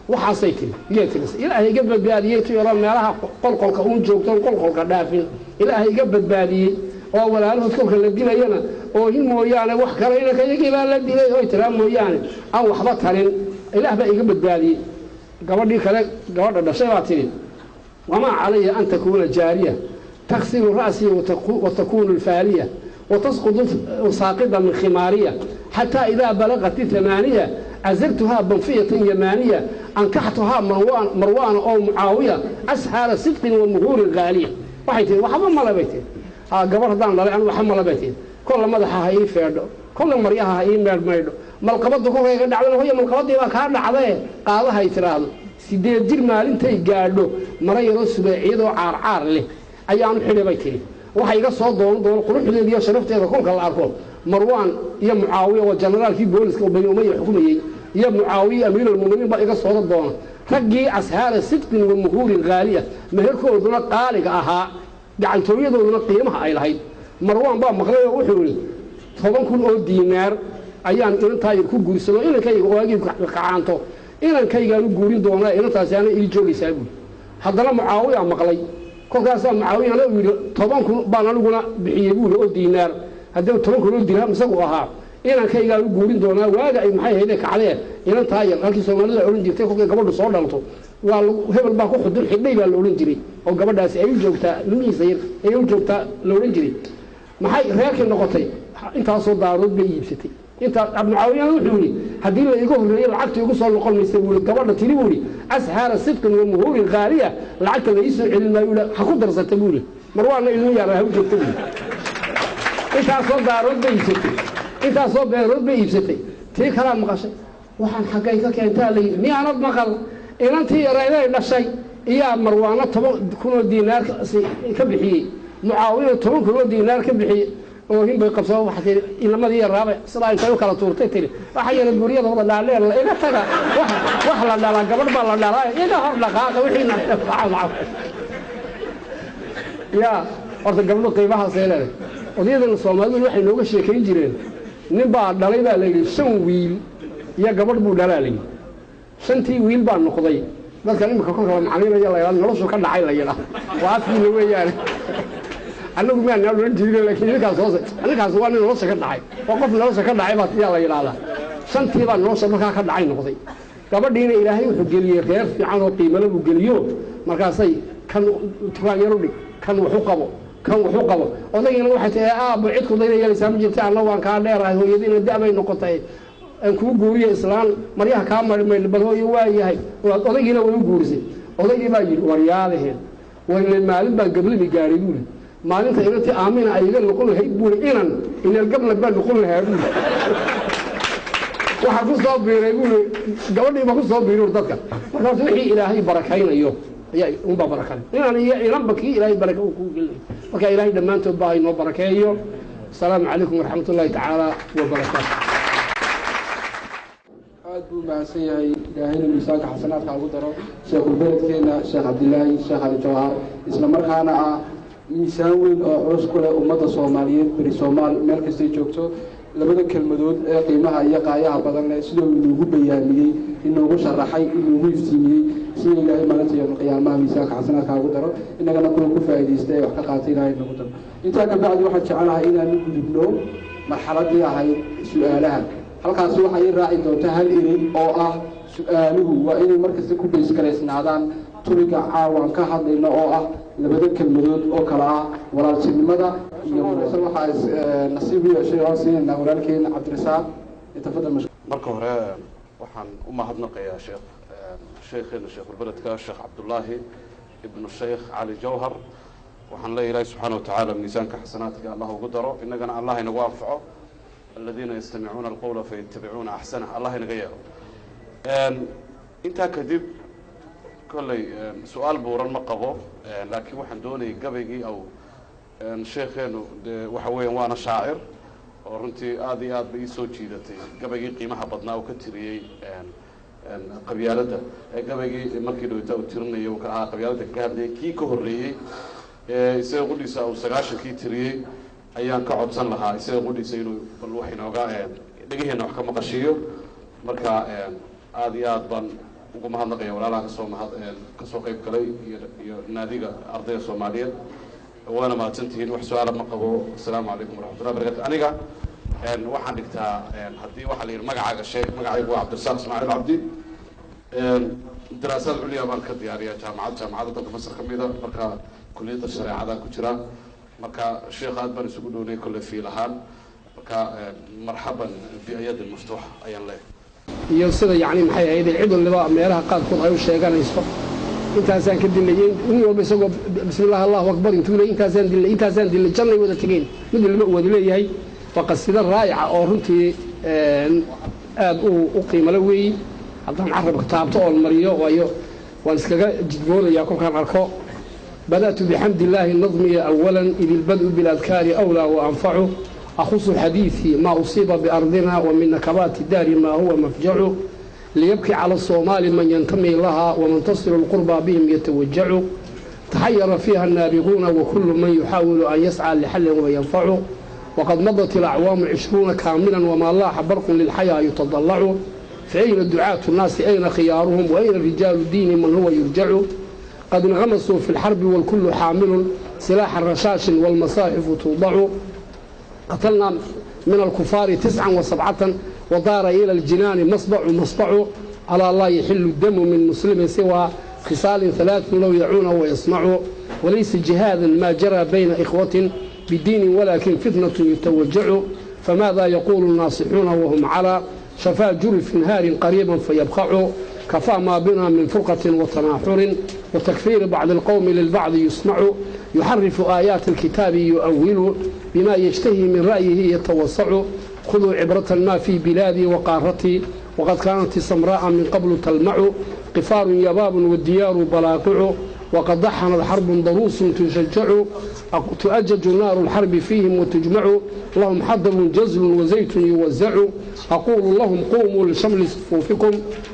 Speaker 5: Waxaasay tiri yay tiri Ilaahay iga badbaadiyey tu yaro meelaha qolqolka uun joogto, qolqolka dhaafin, Ilaahay iga badbaadiyey oo walaalahood kolka la dilayana oohin mooyaane wax kale inankayagii baa la dilay oy tiraa mooyaane aan waxba tarin, Ilaah baa iga badbaadiyey. Gabadhii kale, gabadha dhashay baa tidhi wamaa calaya an takuuna jaariya taksilu ra'sii wa takuunu alfaaliya وتسقط ساقطة من خمارية حتى إذا بلغت 8 عزلتها بنفية يمانية أنكحتها مروان, مروان أو معاوية أسهال صدق ومهور غالية. Waxay tihi waxba male bay tihi, gabar haddaan dhalay anu waxba male bay tihi. Kolla madaxa ha ii feedho, kolla maryaha ha ii meedhmaydho, malqabadda kolkay ka dhacdana hoya malqabadii baa kaa dhacdee qaadahay tiraahdo. 8 jir maalintay gaadho mara yaroo subeeciyadoo caarcaar leh ayaanu xidhi bay tihi. Waxa iga soo doono doono quruxdeeda iyo sharafteeda kolka la arko Marwaan iyo Mucaawiya oo generaalkii booliska oo Bani Umaya xukumayey iyo Mucaawiya amiirulmuminiin baa iga soo doona, raggii ashaara sidqin wa muhuurin qaaliya, meherkooduna qaaliga ahaa, gacantooyadooduna qiimaha ay lahayd. Marwaan baa maqlay oo wuxuu yidhi 10,000 oo diinaar ayaan inantaayar ku guursado, inankayga oagii kacaanto inankaygaan u guurin doonaa, inantaasi ana ii joogaysaa buuri. Haddana Mucaawiya maqlay, kolkaasaa Mucaawiyana uu yidhi 10,000 baan aniguna bixiyey buuri oo diinaar, haddii 10,000 oo dirham isagu ahaa, inankaygaan u guurin doonaa waaga ay maxay hayde kacdee inantaa yar. Halkii Soomaalida odhan jirtay kolkay gabadhu soo dhalto waa hebel baa ku xudun xidhay baa la odhan jiray oo gabadhaasi ay u joogtaa ilmihiisa yar ay u joogtaa la odhan jiray. Maxay reerkii noqotay? Intaasoo daarood bay iibsatay intaa. Mucaawiyana wuxuu yidhi haddii la iga horreeyey lacagta igu soo noqon maysa buu yidhi. Gabadha tiri buu yidhi ashaara sidqin wa muhuurin qaaliya lacagta la ii soo celin maayo yidhi, ha ku darsata buu yidhi. Marwaana ilmo yaara ha u joogta buu yidhi. Intaasoo daarood bay iibsatay, intaasoo beerood bay iibsatay. Tii kalaa maqashay waxaan xaggay ka keentaa la yidhi miyaanad maqal inantii yarayday dhashay iyaa Marwaano 10,000 oo diinaar ka bixiyey, Mucaawiyana 10,000 oo diinaar ka bixiyey. Oohin bay qabsoo waxaa tihi ilamadii yaraabay sidaa intay u kala tuurtay tiri waxa yara guryadooda dhaadheer la iga taga, wax la dhalaa gabadh baa la dhalaa, iga hor dhaqaaqa wixiina. Yaa horta gabdho qiimahaasay leedahay. Odayadana Soomaalidu waxay nooga sheekayn jireen nin baa dhalay baa la yidhi shan wiil iyo gabadh buu dhalaa la yidhi. Shantii wiil baa noqday Dadkan imika kolka la maclinaya la yidhahdo noloshu ka dhacay la yidhaa, waa afkiina weeyaane. Annagu maanaa odhan jirin, laakiin ninkaas hoose, ninkaas waa nin nolosha ka dhacay, waa qof nolosha ka dhacay baa yaa la yidhahdaa. Shantii baa nolosha markaa ka dhacay noqday. Gabadhiina Ilaahay wuxuu geliyey reer fiican oo qiimalo buu geliyo. Markaasay kan tukaan yar u dhig, kan waxu qabo, kan waxu qabo. Odaygiina waxay tahay, aabbo, cid ku dayna yeelaysaa ma jirta, anna waan kaa dheerahay, hooyadiina da' bay noqotay, aan kuu guuriyo islaan maryaha kaa mari mayno. Bal hooyo, waa yahay. Odaygiina way u guurisay. Odaygii baa yidhi, waryaalaheen, warle, maalin baan gablami gaaray buuli, maalinta inantii Aamina ay iga noqon lahayd buuli, inan ineel gablag baan noqon lahaa buuli. Waxaa ku soo biiray buuli, gabadhii baa ku soo biiray dadka. Marka horta wixii Ilaahay barakaynayo ayaa unbaa barakale, inan iyo inanba kii Ilaahay baraka uu kuu gelinayo. Marka Ilaahay dhammaantood baa inoo barakeeyo. Asalaamu calaykum waraxmat ullahi tacaala wabarakaatu.
Speaker 1: Aad buu mahadsan yahay. Ilaahayna miisaanka xasanaadka ugu daro sheekhulbeledkeena, Sheekh Cabdilaahi Sheekh Cali Jawhar, isla markaana ah miisaan weyn oo culus ku leh ummadda Soomaaliyeed, beri Soomaal meel kastay joogto. Labada kelmadood ee qiimaha iyo qaayaha badan leh sidoo inoogu bayaamiyey, inoogu sharaxay, inoogu iftiimiyey, sida Ilaahay maalinta yowmalqiyaamaha miisaanka xasanaadka ugu daro, innagana kuwa ku faa'iidaystay ee wax ka qaatay Ilaahay nagu daro. Intaa ka bacdi waxaan jecelahay inaanu gudubno marxaladii ahayd su-aalaha. Halkaasi waxaa ii raaci doonta hal erey oo ah su-aaluhu waa inay markasta ku baysgaraysnaadaan topic-ga caawaan ka hadlayno, oo ah labada kelmadood oo kale ah walaaltinimada iyo waxaa nasiib u yeeshay oo siinaynaa walaalkeen Cabdirasaaq. Tafadal.
Speaker 6: Marka hore waxaan u mahadnaqayaa sheekheena, sheekhulbeledka, Sheekh Cabdullaahi ibnu Sheikh Cali Jawhar. Waxaan leeyahay, Ilahi subxaana watacaala miisaanka xasanaadka Allah ugu daro, innagana Allah inagu anfaco. Aladiina yastamicuuna alqowla fayatabicuuna axsanah, Allah inaga yeelo. Intaa kadib, kolley su-aal buuran ma qabo, laakiin waxaan doonayay gabaygii aw sheekheenu, dee waxa weeyaan waana shaacir oo runtii aada iyo aad ba ii soo jiidatay gabaygii qiimaha badnaa uu ka tiriyey qabyaaladda, gabaygii markii dhaweytaa uu tirinayay uu ka ahaa qabyaaladda kaga hadlayay, kii ka horreeyey isaga qudhiisa uu 90-kii tiriyey ayaan ka codsan lahaa isaga qudhiisa inuu bal wax inooga dhegaheena wax ka maqashiiyo. Marka aada iyo aad baan ugu mahadnaqaya walaalaha kasoo mahad kasoo qayb galay iyo naadiga ardayda Soomaaliyeed. Waana mahadsantihiin. Wax su-aala ma qabo. Asalaamu calaykum waraxmatullahi barakatu. Aniga waxaan dhigtaa, haddii waxaa la yidhi magacaaga sheeg, magacaygu waa Cabdirasaaq Ismaaciil Cabdi. Daraasaad culya baan ka diyaariyaa jaamacadda dalka Masar ka mida, marka kuliyadda shareecadaan ku jiraa. Marka sheekha aad baan isugu dhownay kolle fiil ahaan. Marka marxaban biayadin maftuuxa ayaan leeyahay.
Speaker 5: Iyo sida yacni maxay ahayd, cid waliba meelaha qaarkood ay u sheeganayso, intaasaan ka dilnay, nin walba isagoo bismillah, Allahu akbar intuu leey, intaasaan dilnay, intaasaan dilnay, jannay wada tegeen, mid waliba uu wada leeyahay. Waa qasido raa'ica oo runtii aad u qiimalo weeyi. Haddaan carabka taabto oon mariyo, waayo waan iskaga jidboonayaa kolkaan arko. بدأت بحمد الله نظمي أولا، إذ البدء بالأذكار أولى وأنفع. أخص حديثي ما أصيب بأرضنا، ومن نكبات الدار ما هو مفجع. ليبكي على الصومال من ينتمي لها، ومن تصل القربى بهم يتوجع. تحير فيها النابغون، وكل من يحاول أن يسعى لحل وينفع. وقد مضت الأعوام 20 كاملا، وما لاح برق للحياة يتضلع. فأين دعاة الناس؟ أين خيارهم؟ وأين رجال الدين من هو يرجع؟ قد انغمسوا في الحرب، والكل حامل سلاح الرشاش والمصاحف توضع. قتلنا من الكفار تسعا وسبعة، ودار إلى الجنان مصبع مصبع. ألا لا يحل الدم من مسلم سوى خصال ثلاث لو يعون ويصنع. وليس جهادا ما جرى بين إخوة بدين، ولكن فتنة يتوجع. فماذا يقول الناصحون وهم على شفا جرف نهار قريبا فيبقع؟ كفى ما بنا من فرقة وتناحر، وتكفير بعض القوم للبعض يصنع. يحرف آيات الكتاب يؤول، بما يشتهي من رأيه يتوسع. خذوا عبرة ما في بلادي وقارتي، وقد كانت سمراء من قبل تلمع. قفار يباب والديار بلاقع، وقد ضحنت حرب ضروس تشجع. تؤجج نار الحرب فيهم وتجمع، لهم حضر جزل وزيت يوزع. أقول لهم قوموا لشمل صفوفكم،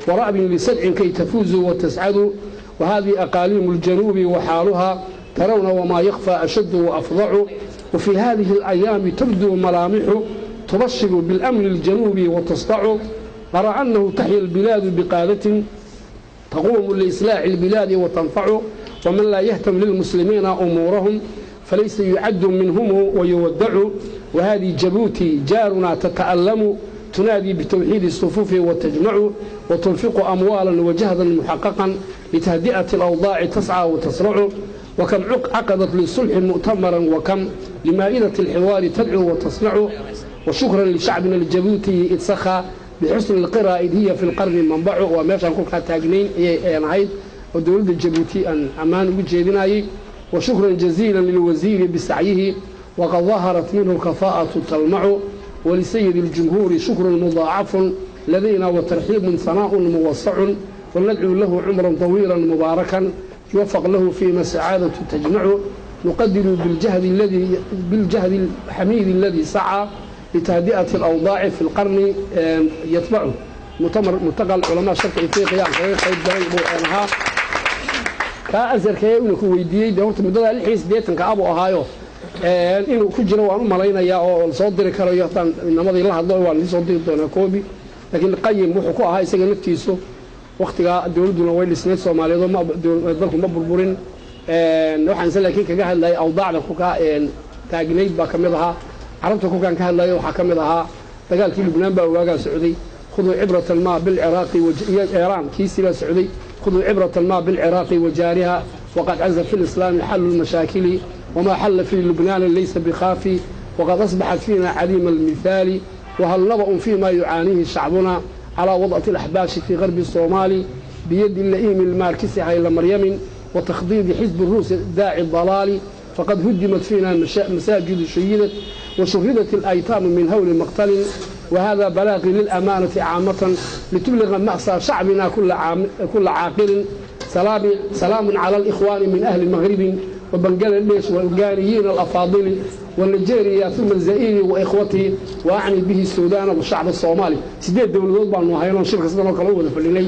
Speaker 5: ورأب لسدع كي تفوزوا وتسعدوا. وهذه أقاليم الجنوب وحالها ترون، وما يخفى أشد وأفظع. وفي هذه الأيام تبدو ملامح تبشر بالأمن الجنوبي وتسطع. أرى أنه تحيا البلاد بقادة تقوم لإصلاح البلاد وتنفع، ومن لا يهتم للمسلمين أمورهم فليس يعد منهم ويودع. وهذه جيبوتي جارنا تتألم، تنادي بتوحيد الصفوف وتجمع، وتنفق أموالا وجهدا محققا لتهدئة الأوضاع تسعى وتسرع. وكم عقدت للصلح مؤتمرا، وكم لمائدة الحوار تدعو وتصنع. وشكرا لشعبنا الجيبوتي إذ سخى بحسن القراءة إذ هي في القرن منبع. وماشان كلها تاجنين أي ودولة الجيبوتي أن أمان وجيدناي. وشكرا جزيلا للوزير بسعيه، وقد ظهرت منه الكفاءة تلمع. ولسيد الجمهور شكر مضاعف لدينا، وترحيب ثناء موسع. وندعو له عمرا طويلا مباركا يوفق له فيما سعادة تجمع. نقدر بالجهد الحميد الذي سعى لتهدئة الأوضاع في القرن يتبعه. مؤتمر ملتقى العلماء شرق إفريقيا قيب كأزر inuu ku weydiiyey de horta muddada 86-ka abuu ahaayo inuu ku jiro waan u malaynayaa oo soo diri karayo haddaan inamadii la hadlo waan soo diri doonaa koobi. Laakiin qayim wuxuu ku ahaa isaga naftiisu waqtigaa dowladduna way dhisnayd Soomaaliyeed oo dalku ma burburin. Waxaan se laakiin kaga hadlayay awdaacda kulkaa taagnayd baa ka mid ahaa carabta kulkaan ka hadlayay. Waxaa ka mid ahaa dagaalkii Lubnaan baa waagaa socday, khuduu cibratan maa bilciraaqi iyo Iiraan kiisii baa socday. خذوا عبرة ما بالعراق وجارها، وقد عز في الإسلام حل المشاكل، وما حل في لبنان ليس بخافي، وقد أصبحت فينا عديم المثال. وهل نبأ فيما يعانيه شعبنا على وضعة الأحباش في غرب الصومال بيد اللئيم الماركسي هيلا مريم، وتخضيض حزب الروس داعي الضلال. فقد هدمت فينا مساجد شيدت، وشردت الأيتام من هول مقتل. وهذا بلاغي للأمانة عامة لتبلغ مأسى شعبنا كل عاقل. سلام على الإخوان من أهل المغرب وبنغلاديش والأوغانيين الأفاضل والنيجيريا ثم الزائري وإخوته، وأعني به السودان والشعب الصومالي. سيدي الدولة بانو هايلون شركة سدنو كلا wada fadhinay.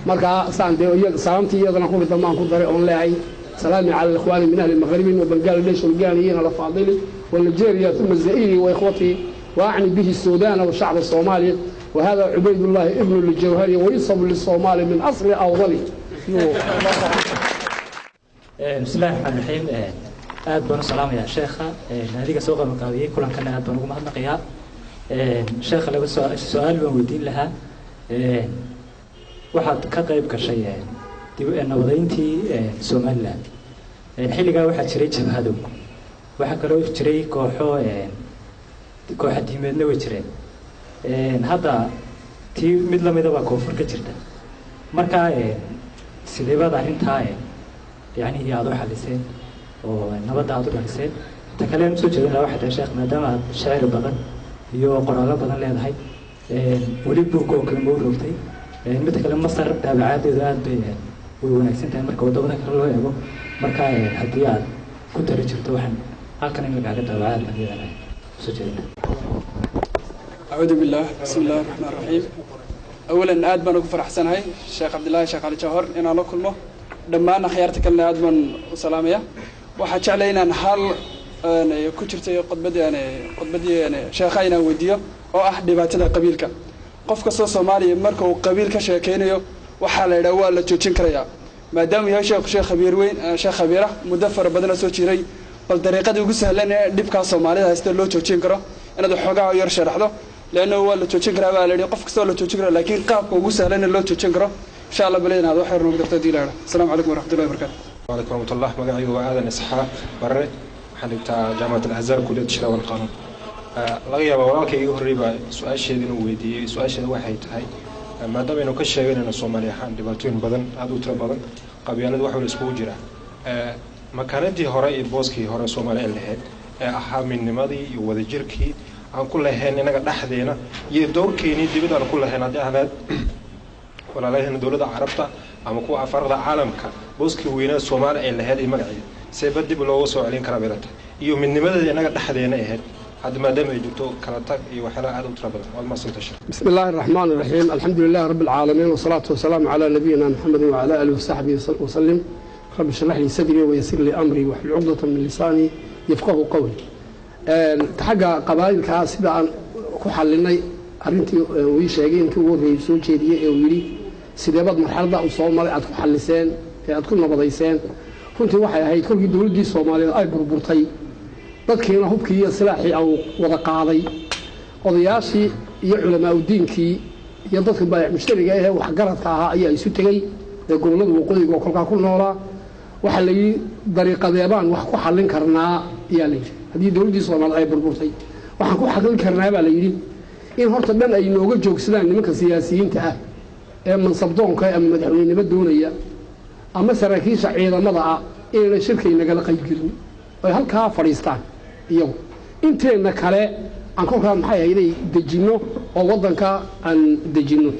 Speaker 5: Marka saan dee salaamtii iyadana ku dhamaan ku daray oon leeyahay سلامي على الإخوان من أهل المغرب وبنغلاديش والأوغانيين الأفاضل والنيجيريا ثم الزائري وإخوته، وأعني به السودان والشعب الصومالي. وهذا عبيد الله ابن الجوهري ويصب للصومالي من أصل أوضله.
Speaker 7: بسم الله الرحمن الرحيم. aad baan u salaamayaa sheekha naadiga soo qabanqaabiyey kulankana aad baan ugu mahadnaqayaa. Sheekha laga su-aal baan weydiin lahaa. Waxaad ka qayb gashay nabadeyntii Somaliland. Xilligaa waxaa jiray jabhado, waxaa kaloo jiray kooxo kooxa diimeedna way jireen. Hadda tii mid lamida baa koonfur ka jirta. Marka sideebaad arrintaa yacnihii aada u xaliseen oo nabadda aada u dhaliseen? Ta kale aan usoo jeedin lahaa waxay tahay sheekh, maadaama aad shacir badan iyo qoraallo badan leedahay, weli buug oo kale ma u rogtay? Midda kale Masar daabacaadeedu aad bay way wanaagsan tahay marka waddamada kale loo eego. Marka haddii aad ku tali jirto waxaan halkan in lagaaga daabacaad baan iyadana usoo jeedina.
Speaker 8: أعوذ بالله، بسم الله الرحمن الرحيم. أولا aad baan ugu faraxsanahay Sheekh Cabdillaahi Sheekh Cali Jawhar inaan la kulmo, dhammaan akhyaarta kalena aad baan u salaamaya. Waxaa jeclay inaan hal ku jirtay khudbadii sheekha inaan weydiiyo oo ah dhibaatada qabiilka. Qof kastoo Soomaaliya marka uu qabiil ka sheekeynayo waxaa la yidhaha waa la joojin karayaa. Maadaama yahay sheekhu sheekh khabiir weyn, sheekh khabiira muddo fara badana soo jiray, bal dariiqadii ugu sahlan ee dhibkaa Soomaalida haysta loo joojin karo inaad xoogaa yar sharaxdo, لأنه هو اللي توجين كرا بقى اللي قف كسر اللي توجين كرا، لكن قاب وجوسها لأن اللي توجين كرا إن شاء الله بلينا هذا خير نقدر تدي لنا. السلام عليكم ورحمة الله وبركاته.
Speaker 9: وعليكم ورحمة الله. magacaygu waa Aadan Isxaaq Barre, waxaan dhigtaa Jaamacad Al-Azhar kulliyadda Sharia wal Qaanuun. Laga yaabaa walaalkay igu horreeyay baa su-aasheeda inuu weydiiyey. Su-aasheeda waxay tahay, maadaama aynu ka sheeganayno Soomaali ahaan dhibaatooyin badan aada u tiro badan, qabyaalad wax wala iskugu jira, makaanadii hore iyo booskii hore Soomaali ay lahayd ee ahaa midnimadii iyo wadajirkii aan ku lahayn inaga dhexdeena iyo doorkeenii dibad aan ku lahayn, haddii ahnayd walaalaheena dowladda Carabta ama kuwa afarda caalamka, booskii weynaa Soomaali ay lahayd iyo magaceeda seeba dib looga soo celin karaa bay la tahay, iyo midnimadeeda inaga dhexdeena ahayd hadda maadaama ay jirto kala tag iyo waxyaalaha aada u tiro badan? Waad mahadsantahay sheekh.
Speaker 5: بسم الله الرحمن الرحيم، الحمد لله رب العالمين، والصلاة والسلام على نبينا محمد وعلى آله وصحبه وسلم. رب اشرح لي صدري ويسر لي أمري واحلل عقدة من لساني يفقه قولي. Xagga qabaa'ilkaa sida aan ku xalinay arrintii uu ii sheegay intii ugu horreeyey soo jeediyey ee uu yidhi Sideebaad marxaladda uu soo maray aad ku xalliseen ee aad ku nabadayseen? Runtii waxay ahayd kolkii dowladdii Soomaaliyeed ay burburtay, dadkiina hubkii iyo silaaxii au wada qaaday, odayaashii iyo culamaaudiinkii iyo dadka baayac mushtariga ahee waxgaradka ahaa ayaa isu tegey ee gobollada waqooyiga oo kolkaa ku noolaa. Waxaa la yidhi, dariiqadeebaan wax ku xallin karnaa ayaa la yidhi. Haddii dowladdii Soomaaliyeed ay burburtay, waxaan ku xallin karnaa baa la yidhi in horta dhan ay nooga joogsadaan nimanka siyaasiyiinta ah ee mansabdoonka ama madaxweynenimo doonaya ama saraakiisha ciidamada ah, inayna shirkay nagala qaybgelin, ay halkaa fadhiistaan iyagu, inteenna kale aan kolkaa maxay ahayday dejinno oo waddanka aan dejinno.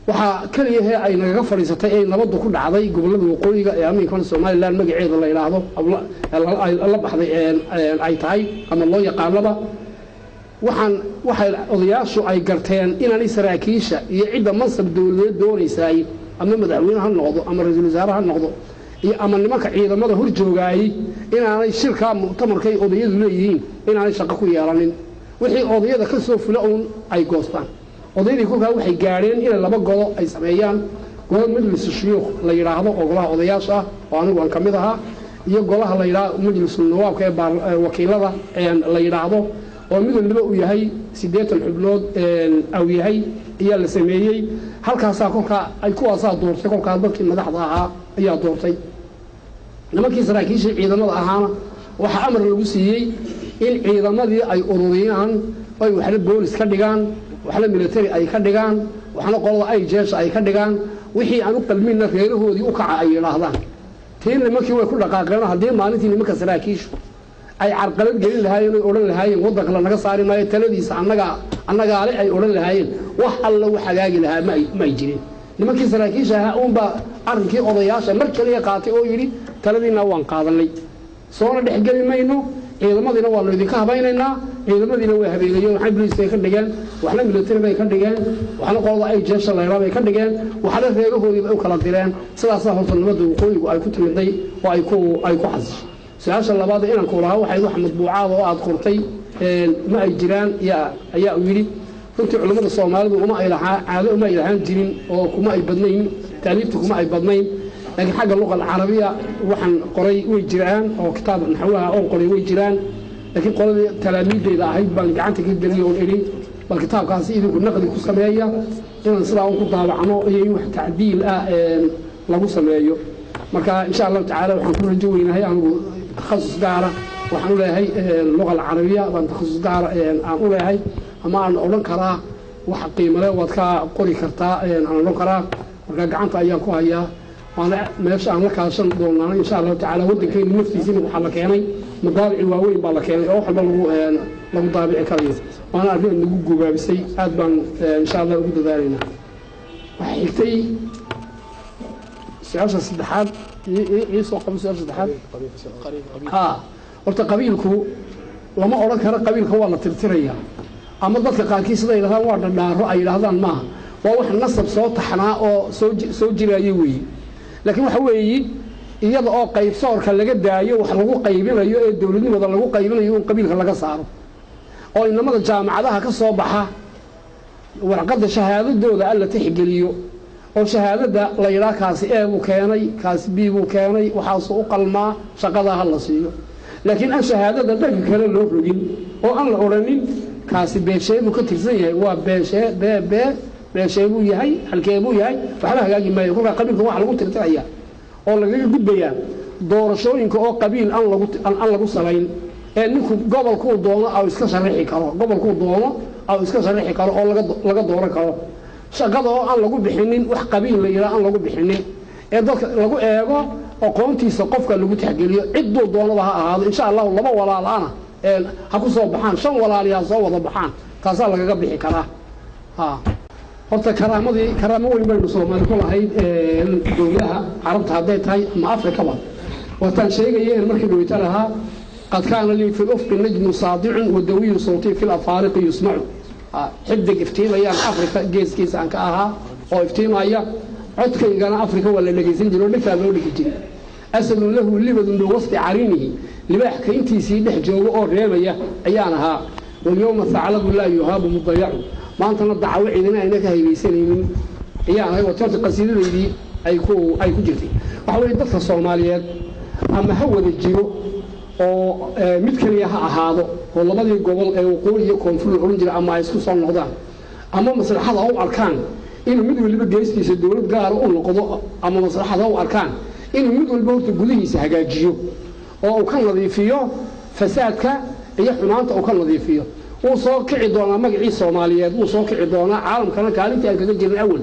Speaker 5: Waxaa keliyahee ay nagaga fadhiisatay ee nabaddu ku dhacday gobollada waqooyiga ee aminkan Somalilan magaceeda la yidhaahdo la baxday ay tahay ama loo yaqaanaba, waxay odayaashu ay garteen inaanay saraakiisha iyo cidda mansab dowladeed doonaysaay, ama madaxweyne ha noqdo ama ra-iisul wasaare ha noqdo iyo ama nimanka ciidamada hor joogaayey, inaanay shirkaa muctamarkay odayadu leeyihiin inaanay shaqo ku yeelanin. Wixii odayada ka soo fula uun ay goostaan. Odaydii kolkaa waxay gaadheen inay laba golo ay sameeyaan: golo majlisu shuyuukh la yidhaahdo oo golaha odayaasha ah oo anigu aan ka mid ahaa, iyo golaha la yidhaahdo majlisu nawaabka ee wakiilada la yidhaahdo, oo mid waliba uu yahay 80 xubnood au yahay ayaa la sameeyey. Halkaasaa kolkaa ay kuwaasaa doortay, kolkaa dadkii madaxda ahaa ayaa doortay. Nimankii saraakiishii ciidamada ahaana waxaa amar lagu siiyey in ciidamadii ay ururiyaan, ay waxna boolis ka dhigaan, waxna military ay ka dhigaan, waxna qolada ay jeesha ay ka dhigaan, wixii aan u qalminna reerahoodii u kaca ay yidhaahdaan. Tii nimankii way ku dhaqaaqeen. Haddii maalintii nimanka saraakiishu ay carqalad gelin lahaayeen, oy odhan lahaayeen waddanka lanaga saari maayo, taladiisa annagaa annagaale ay odhan lahaayeen, wax alla u hagaagi lahaa ma ay jirin. Nimankii saraakiisha ahaa uunbaa arrinkii odayaasha mar kaliya qaatay oo yidhi, taladiina waan qaadanay, soona dhexgeli mayno, ciidamadiina waanu idinka habaynaynaa. Ciidamadiina way habeenayeen, waxna boliis bay ka dhigeen, waxna military bay ka dhigeen, waxna qolada ay jeesha laydhaa bay ka dhigeen, waxna reerahoodii bay u kala direen. Sidaasaa horta nabadda waqooyigu ay ku timiday oo ay ku xasishay. Su-aasha labaad inanku lahaa waxayd, wax madbuucaada oo aad qortay ma ay jiraan ayaa uu yidhi. Runtii culimmada Soomaalidu uma ay lahaa caado, uma ay lahaan jirin oo kuma ay badnayn taaliifta, kuma ay badnayn. Laakiin xagga luqa alcarabiya waxaan qoray way jiraan, oo kitaab naxwaha oon qoray way jiraan. Laakiin qoladii talaamiiddayda ahayd baan gacanta ka geliyay oon idhi, bal kitaabkaasi idinku naqdi ku sameeya, inaan sidaa un ku daabacno iyo in wax tacdiil ah lagu sameeyo. Marka insha Allahu tacaala waxaan ku rajo weynahay, anigu takhasus gaara waxaan u leeyahay luqa alcarabiya baan takhasus gaara aan u leeyahay, ama aan odhan karaa wax qiimale waad ka qori kartaa aan odhan karaa. Marka gacanta ayaan ku hayaa, waana meesha aan la kaashan doonaan insha Allahu tacaala. Waddankeenu naftiisina waxaa la keenay madaabici waaweyn baa la keenay oo wax walba lagu daabici karayo, waana arrin nagu gubaabisay. Aad baan insha Allah ugu dadaalaynaa. Waxaa xigtay su-aasha saddexaad. Ii soo qabo su-aasha saddexaad. Ha, horta qabiilku lama odhan karo qabiilka waa la tirtirayaa, ama dadka qaarkii sida yidhahdaan waa dhadhaaro ay yidhaahdaan. Maaha, waa wax nasab soo taxnaa oo soo jiraayo weeye. Laakiin waxa weeyi, iyada oo qaybsoorka laga daayo wax lagu qaybinayo ee dowladnimada lagu qaybinayo in qabiilka laga saaro, oo inamada jaamacadaha ka soo baxa warqadda shahaadadooda alla tixgeliyo, oo shahaadada la yidhaah kaasi E buu keenay, kaasi B buu keenay, waxaasuu u qalmaa, shaqadaa ha la siiyo. Laakiin aan shahaadada dhanka kale loo rogin oo aan la odhanin kaasi beeshee buu ka tirsan yahay, waa beeshee bee bee beeshee buu yahay, halkee buu yahay, waxba hagaagi maayo. Kolkaa qabiilka waxa lagu tirtirayaa oo lagaga gudbayaa doorashooyinka oo qabiil aan lagu salayn, ee ninku gobolkuu doono au iska sharixi karo, gobolkuu doono au iska sharixi karo oo laga dooran karo. Shaqada oo aan lagu bixinin wax qabiil la yidhaha aan lagu bixinin, ee dadka lagu eego aqoontiisa, qofka lagu tixgeliyo cidduu doonaba ha ahaado. Insha Allahu laba walaal-ana ha ku soo baxaan, shan walaali ha soo wada baxaan, taasaa lagaga bixi karaa. Ha, horta karaamadii karaamo weyn baynu Soomaali ku lahayd dowlaha Carabta hadday tahay ama Afrikaba. Waataan sheegaya in markii dhaweyta lahaa, قد كان لي في الأفق نجم ساطع ودوي صوتي في الأفارق يسمع. Xidig iftiimayaan Afrika geeskiisa aan ka ahaa oo iftiimaya, codkaygana Afrika waa la dhegaysan jiray oo dhegtaa loo dhigi jiray. أسد له لبد بوسط عرينه, libaax kayntiisii dhex jooga oo reebaya ayaan ahaa. واليوم ثعلب لا يهاب مضيع, maantana dacawo cidina ayna ka haybaysanaynin. Ayaan ahay oo horta qasiidadaydii ay ku jirtay. Waxa weeye, dadka Soomaaliyeed ama ha wada jiro oo mid keliya ha ahaado, oo labadii gobol ee waqooyi iyo koonfur la odhan jiray ama ay isku soo noqdaan, ama maslaxada u arkaan inuu mid waliba geestiisa dowlad gaara u noqdo, ama maslaxada u arkaan inuu mid walba horta gudihiisa hagaajiyo oo uu ka nadiifiyo fasaadka iyo xumaanta uu ka nadiifiyo, wuu soo kici doonaa magacii Soomaaliyeed, wuu soo kici doonaa. Caalamkana kaalintii aan kaga jirnay awal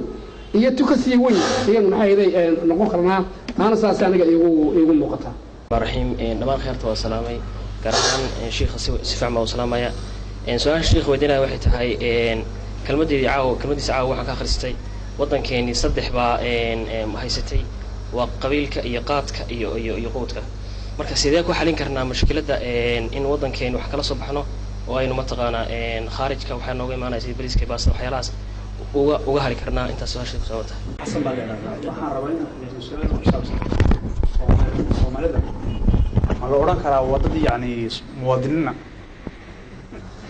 Speaker 5: iyo tu ka sii weyn ayaynu, maxay ahayd, noqon karnaa. Taana saas aniga iigu muuqataa.
Speaker 10: Raxiim, dhammaan kheerta waa salaamay, gaar ahaan shiikha si fiican baa u salaamaya. Su-aasha shiikha weydiinaya waxay tahay, kelmadeedii caawa, kelmadiisa caawa waxaan ka akhristay waddankeenii saddex baa haysatay, waa qabiilka iyo qaadka iyo quudka. Marka sidee ku xalin karnaa mushkiladda in waddankeeni wax kala soo baxno oo aynu, mataqaanaa, khaarijka waxaa nooga imaanaya sida bariiska, baasta, waxyaalahaas uga hari karnaa? Intaas su-aasha ku soo tahay.
Speaker 11: Xasan baa la idhahdaa. Waxaan rabaa inaan weydiiyo su-aal ku saabsan Soomaalida. Ma la odhan karaa waa dad yacni muwaadiniina?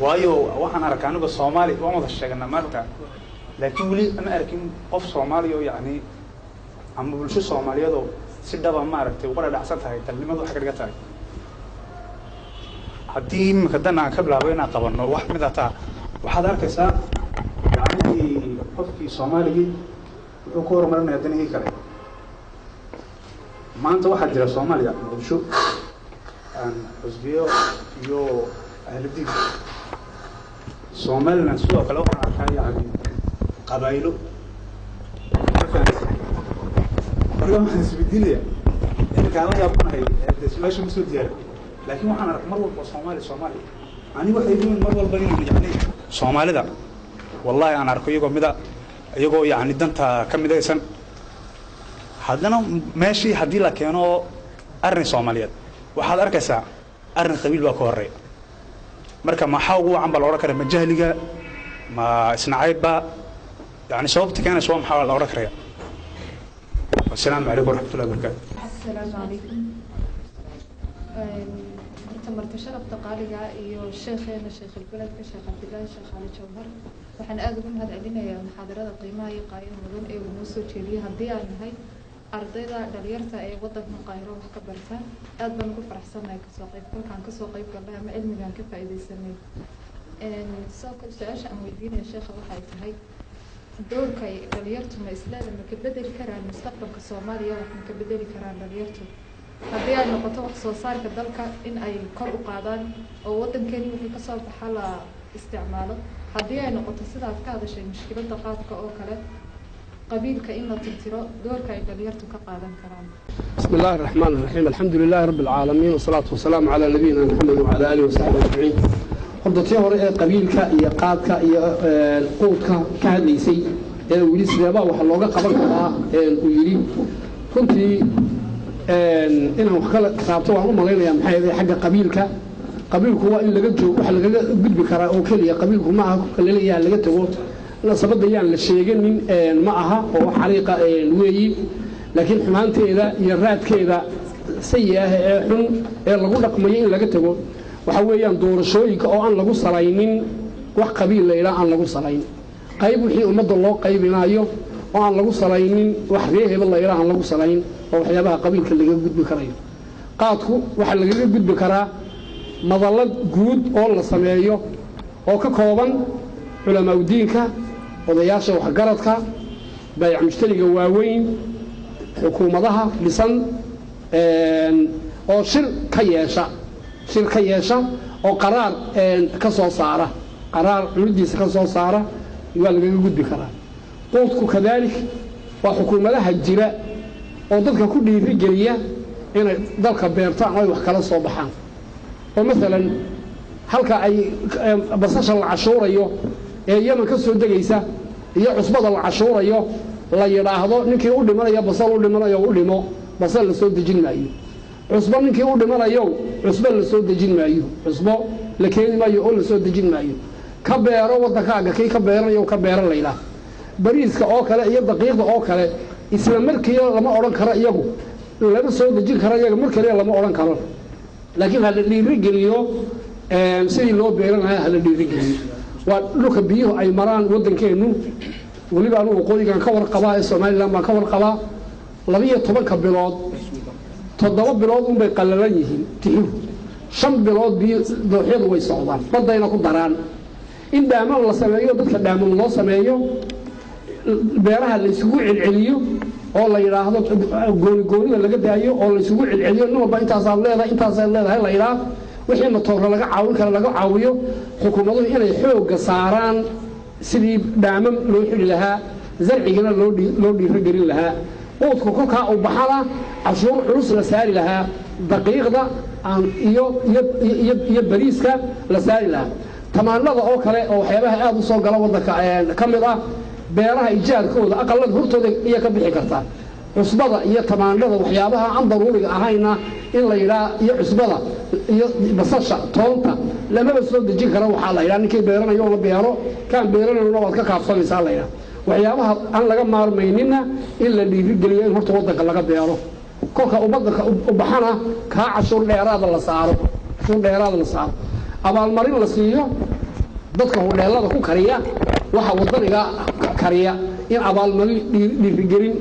Speaker 11: Waayo waxaan arkaa aniga Soomaali waan wada sheeganaa maarta, laakiin weli ma arkin qof Soomaali oo yacni ama bulsho Soomaaliyeed oo si dhaba, maaragtay, uga dhadhacsan tahay dalnimadu waxay ka dhigan tahay. Haddii iminka dan aan ka bilaabo inaan qabanno wax mid ataa, waxaad arkaysaa yacnihii qofkii Soomaaligii wuxuu ku horumarinayaa danihii kale. Maanta waxaa jira Soomaaliya, Muqdisho, xusbiyo iyo ahludiin. Somaliland sidoo kale waxaan arkaa yacni qabaayilo. Ma fahamsan? Marka waxaan isweydiinaya, iminkaan la yaabanahay, dee su-aasha ma soo diyaarin, laakiin waxaan arkay mar walba Soomaali, Soomaali. Aniga waxay igu mar walba inaan yacni Soomaalida wallahi aan arko iyagoo mida, iyagoo yacni danta ka midaysan. Haddana meeshii haddii la keeno arrin Soomaaliyeed, waxaad arkaysaa arrin qabiil baa ka horeeya. Marka maxaa ugu wacan baa la odhan karaya? Ma jahliga, ma isnacaybba? Yani sababta keenaysa waa maxaa la odhan karaya? Wasalaamu calaykum waraxmatullahi wabarakaatu.
Speaker 12: Asalaamu calaykum. Horta marti sharafta qaaliga iyo sheekheena, sheekh albeledka, Sheekh Cabdillaahi Sheekh Cali Jawhar, waxaan aada ugu mahad celinayaa muxaadarada qiimaha iyo qaayaha mudan ee uu noo soo jeediyey. Haddii aan nahay ardayda dhalinyarta ee wadankan Qaahiro wax ka barta, aad baan ugu faraxsanahay kasoo qaybgalkaan kasoo qayb galnay ama cilmigaan ka faa'iidaysanay. Sidoo kale su-aasha aan weydiinaya sheekha waxay tahay, doorka ay dhalinyartu ma isleeda ma ka bedeli karaan mustaqbalka Soomaaliya? Wax ma ka bedeli karaan dhalinyartu haddii ay noqoto wax soo saarka dalka in ay kor u qaadaan oo waddankeeni wixii kasoo baxa la isticmaalo, haddii ay noqoto sidaad ka hadashay mushkiladda qaadka oo kale, qabiilka in la tirtiro, doorka ay dhalinyartu ka qaadan karaan?
Speaker 5: بسم الله الرحمن الرحيم، الحمد لله رب العالمين، والصلاة والسلام على نبينا محمد وعلى آله وصحبه أجمعين. Horta tii hore ee qabiilka iyo qaadka iyo quudka ka hadlaysay ee uu yidhi sideebaa waxa looga qaban karaa, uu yidhi, runtii inaan wax kala taabto waan u malaynayaa. Maxay ahayd xagga qabiilka? Qabiilku waa in laga joogo, waxa lagaga gudbi karaa oo keliya. Qabiilku ma aha kolka laleeyahay laga tago nasabadda yaan la sheeganin, ma aha oo wax xariiqa weeyi, laakiin xumaanteeda iyo raadkeeda sayi ah ee xun ee lagu dhaqmayo in laga tago waxa weeyaan doorashooyinka oo aan lagu salaynin wax qabiil la yidhaah, aan lagu salayn qayb wixii ummadda loo qaybinayo oo aan lagu salaynin wax ree hebel la yidhaah, aan lagu salayn, oo waxyaabaha qabiilka lagaga gudbi karayo. Qaadku waxaa lagaga gudbi karaa madallad guud oo la sameeyo oo ka kooban culamaaudiinka, odayaasha waxgaradka, baayac mushtariga waaweyn, xukuumadaha dhisan, oo shir ka yeesha oo qaraar ka soo saara, qaraar culidiisa ka soo saara, waa lagaga gudbi karaa. Quudku kadaalik waa xukuumadaha jira oo dadka ku dhiirigeliya inay dalka beertaan oo ay wax kala soo baxaan, oo maalan halka ay basasha la cashuurayo ee Yeman ka soo degaysa iyo cusbada la cashuurayo la yidhaahdo ninkii u dhimanaya basal u dhimanayo u dhimo, basal la soo dejin maayo, cusbo ninkii u dhimanayo cusbo la soo dejin maayo, cusbo la keeni maayo oo la soo dejin maayo, ka beero waddankaaga, kii ka beeranayo ka beeran laydhaah. Bariiska oo kale iyo daqiiqda oo kale isla markiiba lama odhan karo, iyagu lama soo dejin karo, iyaga mar kaliya lama odhan karo, laakiin ha la dhiirigeliyo sidii loo beeran lahaa, ha la dhiirigeliyo. Waa dhulka biyuhu ay maraan waddankeennu. Weliba anugu waqooyigan ka warqabaa ee Somaliland baan ka warqabaa. 12-ka bilood 7 bilood unbay qallalan yihiin tixuhu, 5 bilood biyo dooxyadu way socdaan, badayna ku daraan. In dhaamam la sameeyo, dadka dhaamam loo sameeyo, beeraha la isugu celceliyo oo la yidhaahdo goonigoonida laga daayo oo la isugu celceliyo, nin walba intaasaad leedahay intaasaad leedahay la yidhaah. Wixii matoorra laga caawin kara laga caawiyo. Xukuumaduhu inay xoogga saaraan sidii dhaamam loo xidhi lahaa, zarcigana loo dhiirogelin lahaa, quudka kolkaa uu baxana cashuur culus la saari lahaa, daqiiqda iyo bariiska la saari lahaa. Tamaanada oo kale oo waxyaabaha aad u soo gala waddanka ka mid ah, beeraha ijaarkooda aqalada hortooda iya ka bixi kartaa. Cusbada iyo tamaandhada waxyaabaha aan daruuriga ahayna in la yidhaa, iyo cusbada iyo basasha toonta lamaba soo dejin kara. Waxaa la yidhaha ninkii beeranayo la beero, kaan beeranayona waad ka kaafsamaysaa la yidhaha. Waxyaabaha aan laga maarmaynina in la dhiirigeliyo in horta waddanka laga beero, kolka waddanka u baxana kaa cashuur dheeraada la saaro, cashuur dheeraada la saaro, abaalmarin la siiyo dadka hudheelada ku kariya waxa waddaniga kariya, in abaalmarin dhiirigelin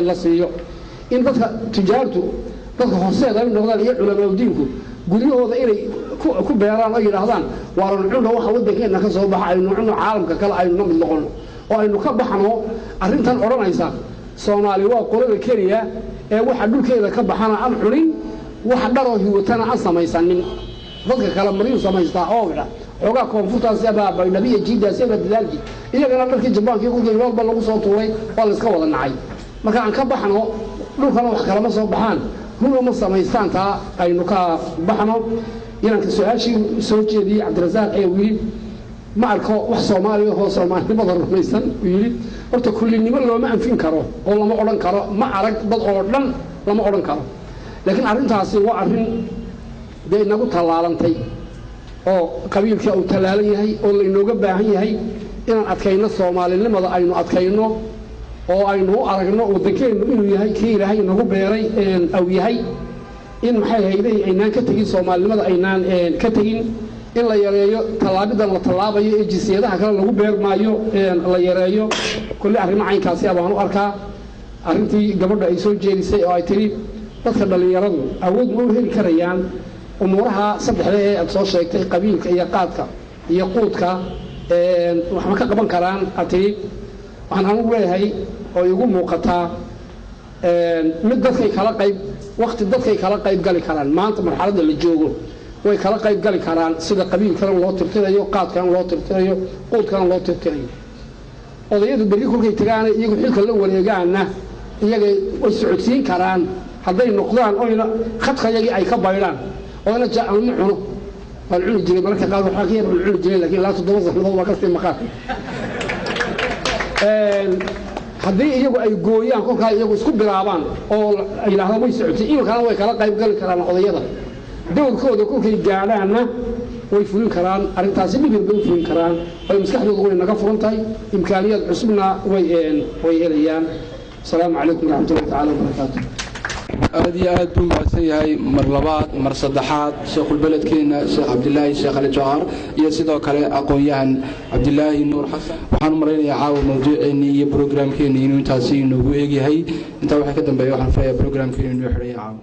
Speaker 5: la siiyo, in dadka tijaartu dadka hooseeda ay noqdaan iyo culamaaudiinku guryahooda inay ku beeraan oo yidhaahdaan waaran cunno waxa waddankeenna ka soo baxa, aynu cunno caalamka kale aynu la mid noqono oo aynu ka baxno arrintan odhanaysa Soomaali waa qolada keliya ee waxa dhulkeeda ka baxana aan cunin, waxa dharoo hiwatana aan samaysanin. Dadka kale maryuu samaystaa oo idha xoogaa koonfurtaasi abaa baydhabi iyo jiidaasi abaa dadaalkii, iyagana dharkii jabaankii kulkii walba lagu soo tuuray waa la iska wada nacay. Marka aan ka baxno dhulkana wax kalama soo baxaan, runa ma samaystaan, taa aynu ka baxno. Inanka su-aashii soo jeediyey Cabdirasaaq ee wili ma arko wax Soomaaliya oo Soomaalinimada rumaysan uu yidhi, horta kullinimo looma anfin karo oo lama odhan karo ma arag dad oo dhan lama odhan karo, laakiin arrintaasi waa arrin dee inagu tallaalantay oo qabiilka uu tallaalan yahay oo lainooga baahan yahay inaan adkayno Soomaalinimada, aynu adkayno oo aynu u aragno waddankeennu inuu yahay kii Ilaahay inagu beeray aw yahay, in maxay hayday aynaan ka tegin Soomaalinimada, aynaan ka tegin, in la yareeyo tallaabidan la tallaabayo ee jinsiyadaha kale lagu beermaayo la yareeyo. Kulli arrimo caynkaasi abaan u arkaa. Arrintii gabadha ay soo jeedisay oo ay tidhi dadka dhallinyaradu awood ma u heli karayaan umuuraha saddexda ee aad soo sheegtay, qabiilka iyo qaadka iyo quudka, wax ma ka qaban karaan aad tidhi. Waxaan anigu leeyahay oo igu muuqataa mid dadkay kala qayb waqti dadkay kala qayb gali karaan maanta marxaladda la joogo way kala qayb gali karaan, sida qabiilkana loo tirtirayo, qaadkana loo tirtirayo, quudkana loo tirtirayo. Odayadu berri kolkay tagaana iyagu xilka la wareegaanna iyagay way socodsiin karaan hadday noqdaan oyna khadka yagii ay ka baydhaan oyna ma cuno waan cuni jiray mararka qaar waxaa ka yar baan cuni jiray, laakiin ilaa 7 sannadood waa kasii maqaan. Haddii iyagu ay gooyaan kolkaa iyagu isku bilaabaan oo ay yidhahdaan way socotay, iminkaana way kala qayb gali karaan odayada, dowrkooda kolkay gaadhaanna way fulin karaan arrintaasi, dhibir bay u fulin karaan, way maskaxdoodu way naga furan tahay, imkaaniyaad cusubna way helayaan. Asalaamu calaykum waraxmatullahi tacaala wabarakaatu.
Speaker 1: Aad iyo aad buu mahadsan yahay mar labaad mar saddexaad sheekhulbeledkeena Sheekh Cabdilaahi Sheekh Ali Jawhar iyo sidoo kale aqoon-yahan Cabdilaahi Nuur Xasan. Waxaan u malaynayaa caawa mawduuceennii iyo brograamkeennii inuu intaasi inoogu eegyahay. Intaa waxaa ka dambeeya waxaan filayaa brograamkeenu inuu xidhaya caawa.